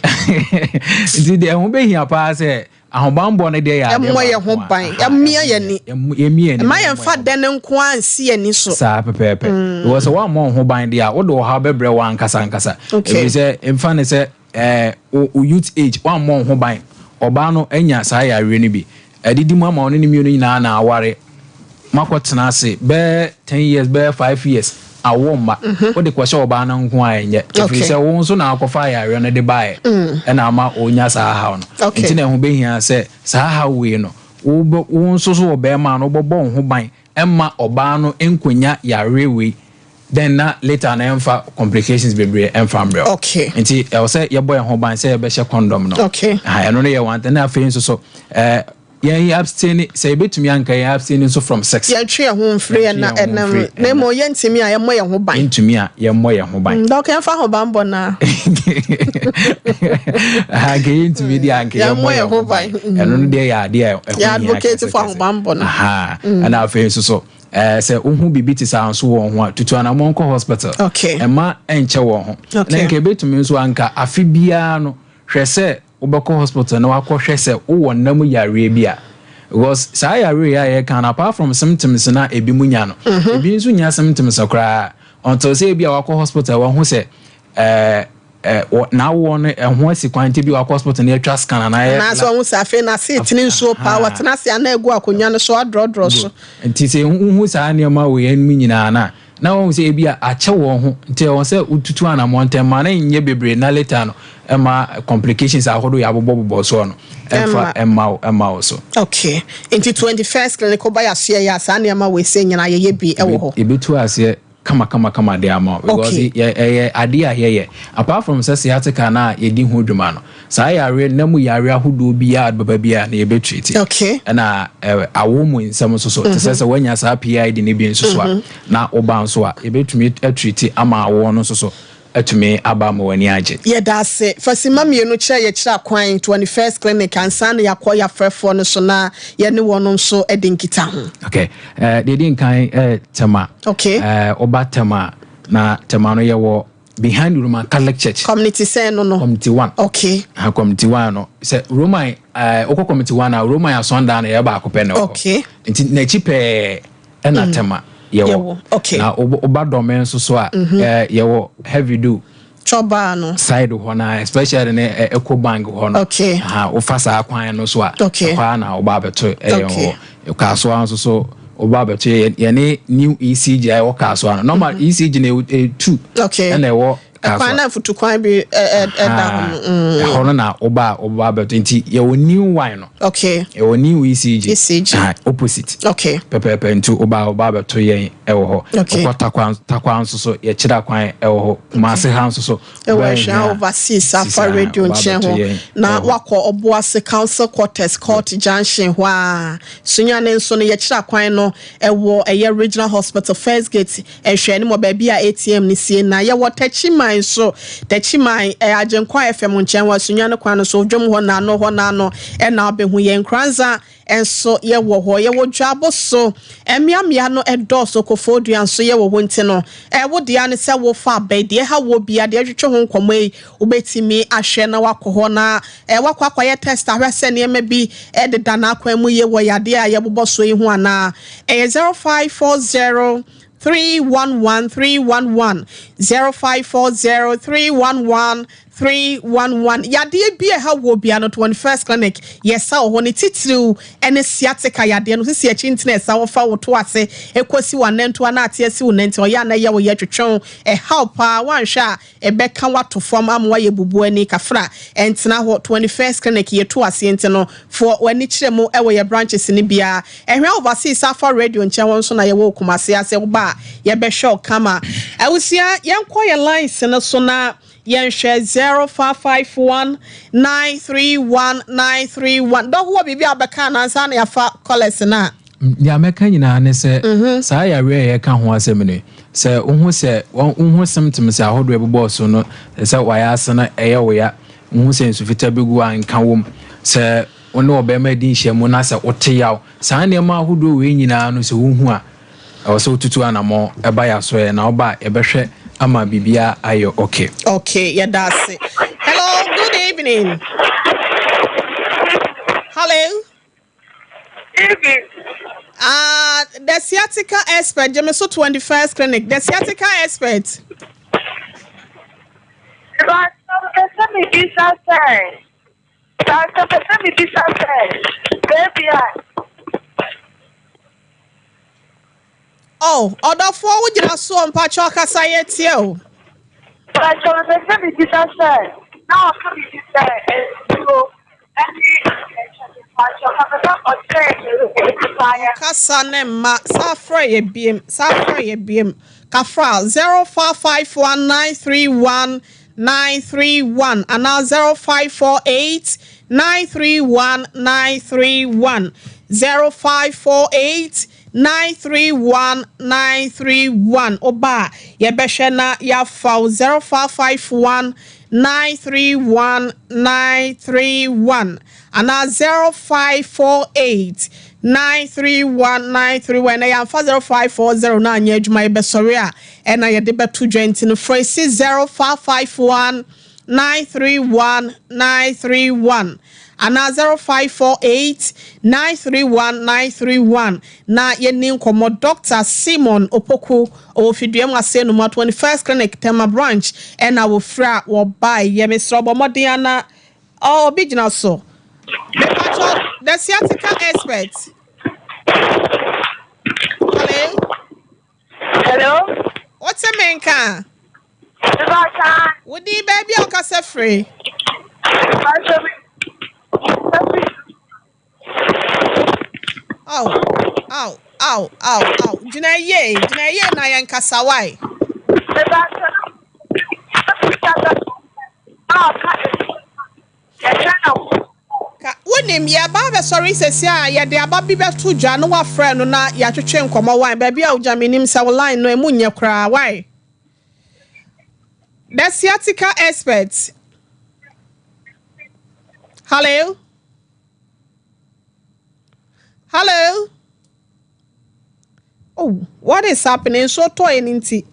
B: Nti deɛ ɛho bɛhia paa sɛ ahobanbɔ no deɛ yɛ adeɛ
A: Yɛmmɔ yɛn ho
B: baako a,
A: ban,
B: aha,
A: yɛmmia
B: ɛho
A: yɛn ani.
B: hia. Yɛmmia yɛn ani
A: Mma
B: na yɛmmɔ
A: yɛmfa
B: yɛn ho ban.
A: dɛ no nko ara nsi yɛn ani so.
B: Saa pɛpɛɛpɛ. Because sɛ woammɔ wo ho ban deɛ a, wode ɔhaw bɛbrɛ wo ankasa ankasa.
A: Okay.
B: Ɛfiri sɛ mfa no sɛ Eh, wo wo youth age woammɔ wo ho ban, ɔbaa no anya saa yareɛ no bi, adidi mu ama wo ne ne mmienu nyinaa na aware, moakɔtena ase bɛyɛ 10 years, bɛyɛ 5 years, awo mma, wode kɔhyɛ ɔbaa no nko a ɛnyɛ, ɛfiri sɛ wo nso na akɔfa yareɛ no de baeɛ, ɛna ama ɔnya saa haw no. Nti na ɛho bɛhia sɛ saa haw wei no, wo wo nso so wɔ bɛrima no wobɛbɔ wo ho ban ɛmma ɔbaa no nkɔnya yareɛ wei then na later na ɛmfa complications bebree ɛmfa mbrɛ wo. Nti ɛwɔ sɛ yɛbɔ yɛn ho ban sɛ yɛbɛhyɛ condom no. Ɛno no yɛ one thing. Na afei nso so ɛɛ yɛn abstain, sɛ yɛbɛtumi anka yɛn abstain nso from sex.
A: Yɛntwe yɛn ho mfiri
B: Yɛntwe
A: ɛna
B: yɛn ho
A: ɛnam
B: mfiri
A: na
B: ɛna.
A: mmom yɛntumi a yɛmmɔ yɛn ho ban.
B: Yɛntumi a yɛmmɔ yɛn ho ban.
A: Dɔk, yɛmfa ahobanbɔ no a.
B: Anka yɛntumi deɛ anka yɛmmɔ
A: Yɛmmɔ
B: yɛn
A: yɛn
B: ho
A: ho
B: ban.
A: ban.
B: Ɛno no deɛ yɛ adeɛ a ɛho
A: Yɛ
B: hia
A: advocate
B: kɛse
A: for
B: kɛse.
A: ahobanbɔ no.
B: Aha. Ɛna afei nso so ɛɛ sɛ wohu biribi te saa nso wɔ ho a, tutu anammɔn kɔ hospital. Ɛma ɛnkyɛ wɔn ho. Na nka ebetumi nso anka afe biara no hwɛ sɛ wobɛkɔ hospital na wakɔhwɛ sɛ wowɔ nna mu yareɛ bi a. Because saa yareɛ yi a yɛka no, apart from symptoms na ebi mu nya no, ebi nso nya symptoms koraa until sɛ ebi a wakɔ hospital wahu sɛ ɛɛ ɛ wɔ n'awoɔ no ɛho asi kwan, nti bi wakɔ hospital na yɛatwa scan anaa yɛ
A: Anaasɛ ɔho sɛ afei n'ase etene nsuo paa, wɔtena ase anaa egu akonnwa no so adrɔdrɔ so.
B: Nti sɛ wohu saa nneɛma wɔ yɛn mu nyinaa no a, na wɔhu sɛ ebi a akyɛ wɔn ho, nti ɛwɔ sɛ wotutu anammɔn ntɛm ma no nyɛ bebree na later no ɛma complications ahodoɔ yɛ abobɔbobɔ soɔ no ɛmfa ɛmma wo ɛmma wo so.
A: Okay, nti 21st Clinic woba yɛasoɛ yɛ a, saa nneɛma wei sɛ nyinaa yɛyɛ bi wɔ hɔ.
B: Yɛbɛtu aseɛ kama kama kama de ama wo because yɛ ɛyɛ adeɛ a yɛyɛ apart from sɛ sciatica no a yɛdi ho dwuma no, saa yareɛ nna mu yareɛ ahodoɔ biara bɛba biara no yɛbɛ treat. Ɛna awo mu nsɛm nso so te sɛ sɛ woanya saa PID no bi nso so a, na woba nso a yɛbɛtumi atreat ama awoɔ no nso so atumi aba ama w'ani agye.
A: Yɛda ase. Fa simma mmienu kyerɛ yɛkyerɛ akwan 21st Clinic ansa na yɛakɔ yɛafrɛfoɔ no so na yɛne wɔn nso adi nkitaho.
B: Okay. Deɛ ɛdi nkan Tema. Woba Tema a, na Tema no yɛwɔ behind Roman Catholic Church.
A: Community sɛn no no?
B: Community 1. Community 1 no. Sɛ Roman, wokɔ Community 1 a, Roman asɔndan no yɛ baako pɛ na ɛwɔ hɔ. Nti n'akyi pɛɛ ɛna Tema yɛwɔ. Na woba Dɔme nso so a, yɛwɔ Heavy Do
A: Chɔbaa no.
B: side hɔ na especially ne Eco Bank hɔ no. Aha, wofa saa kwan no so a, ɛhɔ a na woba abɛto ɛyɛ hɔ. Kasoa nso so woba abɛto yɛ yɛne new ECG a ɛwɔ Kasoa no. Normal ECG na ɛwɔ two ɛna ɛwɔ
A: Ɛkwan
B: Kasoa.
A: na mfutukwan bi ɛda hɔ no.
B: Ɛhɔ no na woba a woba abɛto, nti yɛwɔ new one no. Yɛwɔ new ECG.
A: ECG.
B: Aha, opposite. Pɛpɛɛpɛ, nti woba a woba abɛto yɛn ɛwɔ hɔ. Wokɔ Takwa nso so yɛkyerɛ kwan ɛwɔ hɔ. Kumase ha nso so
A: Ɛwɔ
B: wobɛyɛ
A: Ɛhwɛ
B: hia
A: Overseas
B: sisi
A: Afa
B: a
A: Radio
B: woba
A: nkyɛn
B: abɛto
A: hɔ
B: yɛn
A: na
B: ɛwɔ hɔ.
A: wakɔ Ɔboase Council Quarters Court Junction hɔ a Sunyani nso no yɛkyerɛ kwan no ɛwɔ ɛyɛ Regional Hospital First Gate nhwɛanim wɔ baabi a ATM no sie. Na yɛwɔ Techiman nso, Techiman Agyenkwa FM nkyɛn wɔ Sunyani kwan no so, dwom hɔ naano hɔ naano ɛna wobɛhu yɛn. Nkoranza nso yɛwɔ hɔ, yɛwɔ Dwabo so, mmeammea no ɛdɔɔso, Koforidua nso yɛwɔ hɔ, nti no ɛwo deɛ ne sɛ wofa abɛn deɛ ɛha wɔ bia deɛ ɛtwetwe ho nkɔmmɔ yi, wobɛtumi ahwɛ na wakɔ hɔ na wakɔ akɔyɛ test ahwɛ sɛ nneɛma bi ɛdeda n'akwan mu yie wɔ yadeɛ a yɛbobɔ so yi ho anaa. Ɛyɛ 0540 311 311, 0540 311. 311. Yadeɛ bi a ɛha wɔ bia no, 21st Clinic yɛsa wɔ hɔ. Ne titiriw ne sciatica yadeɛ no, sisi akyi ntina ɛsa wɔfa wo to ase ɛkɔsi w'anantoa na ate asi wo nanti ɔyɛ a na ɛyɛ wo yɛ twetwe ɛhaw paa. Woanhwɛ a ɛbɛka wato fam ama wayɛ bubu ani kafra. Ɛntena hɔ, 21st Clinic yɛto aseɛ nti no foɔ w'ani kyerɛ mu ɛwɔ yɛ branches no biara. Ɛhwɛ Overseas Afa Radio nkyɛn hɔ nso na yɛwɔ Kumase ase. Woba a yɛbɛhwɛ wo kama. Awusua, yɛnkɔ yɛ lines no so na yɛnhwɛ 0551 931 931. Dɔho, wɔ biribi a wobɛka anansa na yɛafa callers no a?
B: Nea mɛka nyinaa ne sɛ saa yareɛ a yɛka ho asɛm no, sɛ wohu sɛ wohu symptoms ahodoɔ ɛbobɔɔ so no, sɛ wayɛ ase no ɛyɛ wo ya, wohu sɛ nsu fitaa bi gu a nka wom, sɛ wo ne ɔbɛrima di nhyiamu na sɛ wote yaw, saa nneɛma ahodoɔ wei nyinaa no, sɛ wohu a, ɛwɔ sɛ wotutu anammɔ ɛba yɛ asoɛ na woba a yɛbɛhwɛ ama biribiara ayɛ okay.
A: Okay, yɛda ase. Hello, good evening. Hello.
C: Evening.
A: The sciatica expert, Jimmy, so 21st Clinic, the sciatica expert.
C: Mepɛ sɛ mebisa sɛ, mepɛ sɛ mebisa sɛ, beebi a
A: Oh, ɔdɔfoɔ, wogyina soɔ, mpakyɛ ɔkasa, yɛtie o.
C: Mpakyɛ, mepɛ sɛ mebisa sɛ, na ɔka biribi sɛ nsuo ɛne mpakyɛ, mepɛ sɛ ɔkyerɛ yɛ.
A: Kasa ne mma saa, frɛ yɛ biem, saa frɛ yɛ biem. Kafra 0551 931 931 anaa 0548 931 931, 0548 931 931. Ɔba a yɛbɛhwɛ na yɛafa wo 0551 931 931 anaa 0548 931 931. Na yɛamfa 0540 no anyɛ adwuma, yɛbɛsɔre a ɛna yɛde bɛto dwa, nti no frɛ si 0551 931 931 anaa 0548 931 931 na yɛni nkɔmmɔ. Dr Simon Opoku ɔwɔ Fidua mu ase no mu 21st Clinic Tema branch ɛna wɔfiri a wɔbae. Yɛ mesrɛ ɔbɔ mmɔden ana obi gyina so. Mepatwɔ, the sciatica expert, hello.
C: Hello.
A: Wote me nka?
C: Mepakyɛ.
A: Wodi baabi a ɔkasa firi?
C: Mepakyɛ me.
A: Aw aw aw aw aw, gyina yie, gyina yie na yɛn kasa wae.
C: Mepakyɛ, na ɔka ɛhwɛ na
A: Ka wonim yɛba abɛsɔre sɛsi a yɛde aba bi bɛto dwa na wafrɛ no na yɛatwetwe nkɔmmɔ wae. Baabi a wogya menim sɛ wo line no emu nyɛ koraa wae. The sciatica expert, hello, hello. Oh, what is happening? So tɔ yɛ ne nti.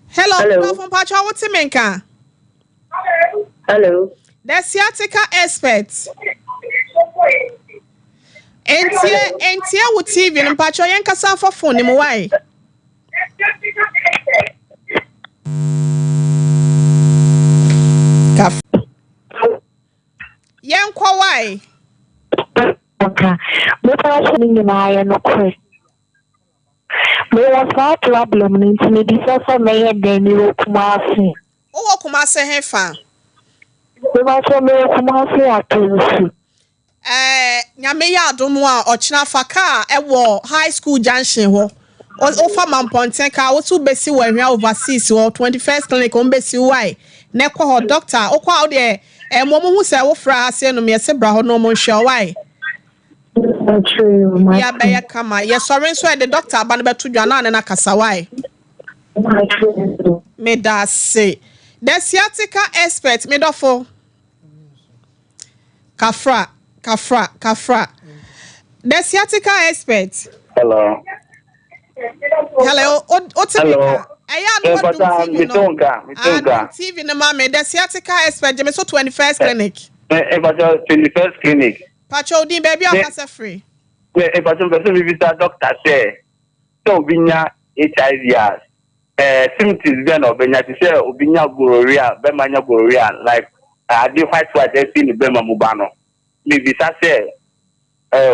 A: Hello.
D: Hello.
A: Dɔfo, mpakyɛ, wote me nka?
D: Hello.
A: The sciatica expert. Entie, entie wo TV no, mpakyɛ, yɛn kasa afa phone ne mu wae. Kaf. Yɛn kɔ wae.
D: Nka mepa sɛ ne nyinaa yɛ nokorɛ. Mewɔ saa problem no nti mebisa sɛ mɛyɛ dɛn. Mewɔ Kumase.
A: Wowɔ Kumase he fa?
D: Mepa sɛ mewɔ Kumase Atonsu.
A: Nyame yɛ adom a, ɔkyena fa kaa ɛwɔ High School Junction hɔ. Wofa Mampɔnten kaa, woso bɛsi wɔ Ahwea Overseas hɔ, 21st Clinic wɔn bɛsi wo wae. Na ɛkɔ hɔ, doctor, wokɔ a wodeɛ ɛmo ɔmo hu sɛ wofra ha se nom yɛsɛ bra hɔ na ɔmo nhwɛ wo wae.
D: Akyire.
A: Bia bɛyɛ kama. Yɛsɔre nso a yɛde doctor aba no bɛto dwa na ne no akasa wae. Meda ase. The sciatica expert, medɔfo. Kafra, kafra, kafra. The sciatica expert.
E: Hello.
A: Hello, o te me
E: Hello.
A: ka? Ɛyɛ a na wadum
E: Mpata
A: TV
E: mete
A: no.
E: wo nka, mete wo
A: Ah,
E: nka.
A: dum TV no ma me. The sciatica expert, gyeme so 21st Clinic.
E: Mpata 21st Clinic.
A: Pacho, odin, baabi a ɔkasa firi?
E: Mpata mpɛ sɛ mebisa doctor sɛ obi nya HIV a Symptoms bɛn na ɔbɛnya te sɛ obi nya gonorrhea, bɛrima nya gonorrhea like ade white white ɛfi ne bɛrima mu ba no. Mebisa sɛ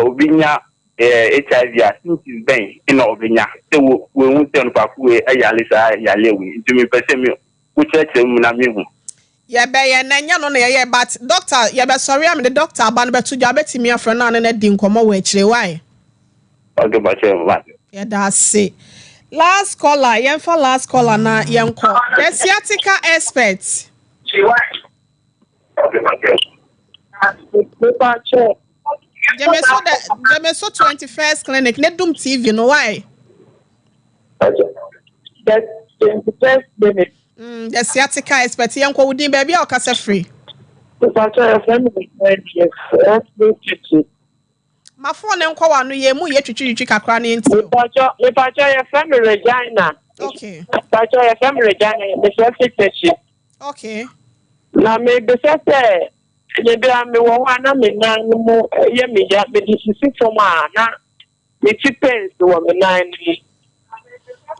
E: obi nya HIV a symptoms bɛn na ɔbɛnya sɛ wɔahu sɛ onipa ko wei yare saa yareɛ wei nti mepɛ sɛ me wokyerɛkyerɛ mu na mehu.
A: Yɛbɛyɛ na ɛnyɛ no na yɛyɛ but doctor yɛbɛsɔre a mede doctor aba no bɛto dwa wobɛtumi afrɛ no a ne no adi nkɔmmɔ wɔ akyire why?
E: Okay, mpakyɛ mate.
A: Yɛda ase. Last caller, yɛmfa last caller na yɛnkɔ. The sciatica expert. Gyeme so the gyeme so 21st clinic ne dum TV no why?
D: The 21st clinic.
A: The sciatica expert yɛnkɔ wo din baabi a ɔkasa firi.
D: Mepakyɛ yɛfrɛ me Mr.
A: Ma phone no nkɔ w'ano yɛn mu yɛ twitwitwitwi kakra no nti o.
D: Mepakyɛ mepakyɛ yɛfrɛ me Regina.
A: Okay.
D: Mepakyɛ yɛfrɛ me Regina mefrɛ fi Tɛkyi.
A: Okay.
D: Na mebisa sɛ ebia mewɔ hɔ a na me nan no mu yɛ me ya mede sisi fam a na Mete pains wɔ me nan no mu.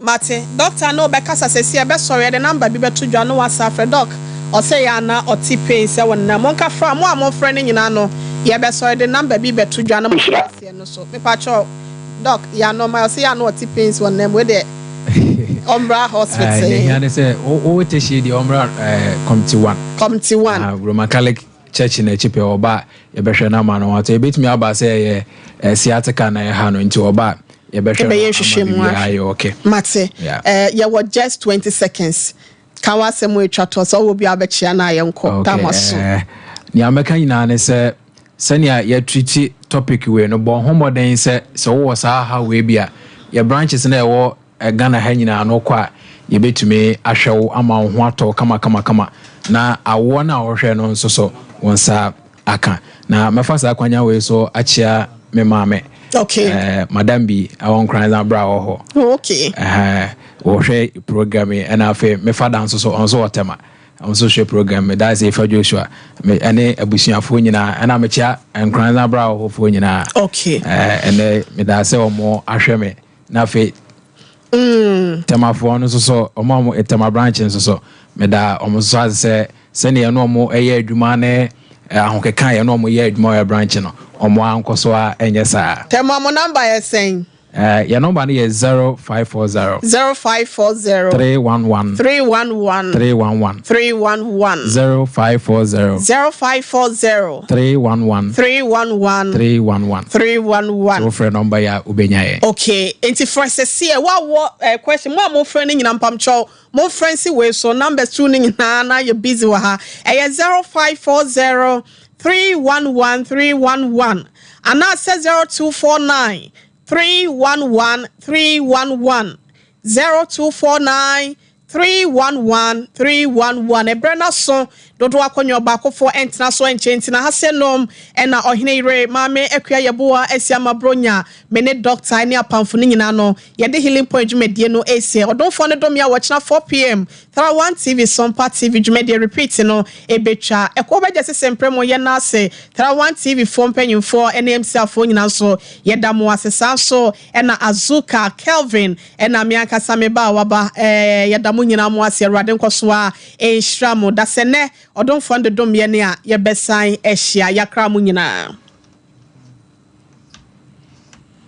A: Mate. Doctor ne wo bɛkasa sɛsi ɛbɛsɔre yɛde number bi bɛto dwa na wasa afrɛ doc ɔsɛ yɛ a na ɔte pains ɛwɔ ne nan mu monka fra mo a mofrɛ no nyinaa no yɛbɛsɔre de number bi bɛto dwa na moafrɛ aseɛ no so mepakyɛw doc yɛ ano ma ɔsɛ yɛ a na ɔte pains wɔ ne nan mu wei deɛ ɔmmra hospital.
B: Nea ehia ne sɛ wowɔ tɛhyie deɛ ɔmmra committee one.
A: Committee one.
B: Roman Catholic Church no akyi pɛɛ ɔba a yɛbɛhwɛ no ama no atɔ. Ebetumi aba sɛ ɛyɛ sciatica na ɛha no nti ɔba a yɛbɛhwɛ no
A: Yɛbɛyɛ
B: ama
A: nhwehwɛmu
B: biribiara
A: ahwɛ.
B: ayɛ okay.
A: Mate.
B: Yeah.
A: Eh, yɛwɔ just 20 seconds. Ka w'asɛm a etwa toɔ sɛ wowɔ bi a wobɛkyea no a yɛnkɔ.
B: Okay,
A: Tam aso.
B: eh, nea mɛka nyinaa ne sɛ sɛnea yɛatriti topic wei no bɔ ho mmɔden sɛ sɛ wowɔ saa haw wei bi a yɛ branches na ɛwɔ Ghana ha nyinaa no wokɔ a yɛbɛtumi ahwɛ wo ama wo ho atɔ wo kamakamakama na awoɔ no a wohwɛ no nso so wo nsa aka. Na mɛfa saa kwanya wei so akyea me maame.
A: Okay.
B: Madam bi ɛwɔ Nkoranza bra wɔ hɔ.
A: Oh, okay.
B: Wɔhwɛ program yi ɛna afei me fada nso so ɔno nso wɔ Tema. Ɔno nso hwɛ program yi. That's Efa Joshua. Me ɛne abusuafoɔ nyinaa ɛna mekyea Nkoranza bra wɔ hɔfoɔ nyinaa.
A: Okay.
B: Ɛnɛ medaa sɛ wɔn ahwɛ me. Na afei Tɛmafoɔ no nso so, wɔn a wɔn Tɛma branch nso so, meda wɔn nso so ase sɛ sɛnea yɛne wɔn yɛ adwuma ne ahokeka a yɛne wɔn yɛ adwuma wɔ branch no, wɔn ankɔ so a ɛnyɛ saa.
A: Tɛma mo number yɛ sɛn?
B: Yɛn number no yɛ 0540.
A: 0540.
B: 311.
A: 311.
B: 311.
A: 311.
B: 0540.
A: 0540.
B: 311.
A: 311.
B: 311.
A: 311.
B: So wofrɛ nɔmba yi a wobɛnya yɛn.
A: Okay, nti frɛ sɛsi ɛ woawɔ eh, question mo a mofrɛ no nyina mpamkyɛw momfrɛ nsi wei so numbers two no nyinaa na yɛ busy wɔ ha ɛyɛ 0540 311 311 anaasɛ 0249 311 311 0249 311 311 Ɛberɛ no aso dodoɔ akonnwa ɔbaakofoɔ ɛntena so ɛnkyɛ nti na ha sɛ nom ɛna ɔhene yere Maame Akua Yeboah Asiamah Bronya me ne Doctor ne apamfo no nyinaa no yɛde Healing Point dwumadie no ɛresie ɔdomfoɔ no dom yɛ a wɔkyena 4pm Tara One TV Sompa TV dwumadie repeat no ɛbɛtwa ɛkɔ bɛgya sese mprɛ mo yɛn ase Tara One TV foɔ mpanyinfoɔ ne MC afoɔ nyinaa nso yɛda mo ase saa nso ɛna Azuka Kelvin Ɛna me ankasa me ba a waba eh, yɛda mo nyinaa mo ase, Awurade nkɔso ara nhyira mo. Dasɛ nnɛ, ɔdomfoɔ no de dom yɛn a, yɛbɛsan ahyia. Yɛakra mo nyinaa.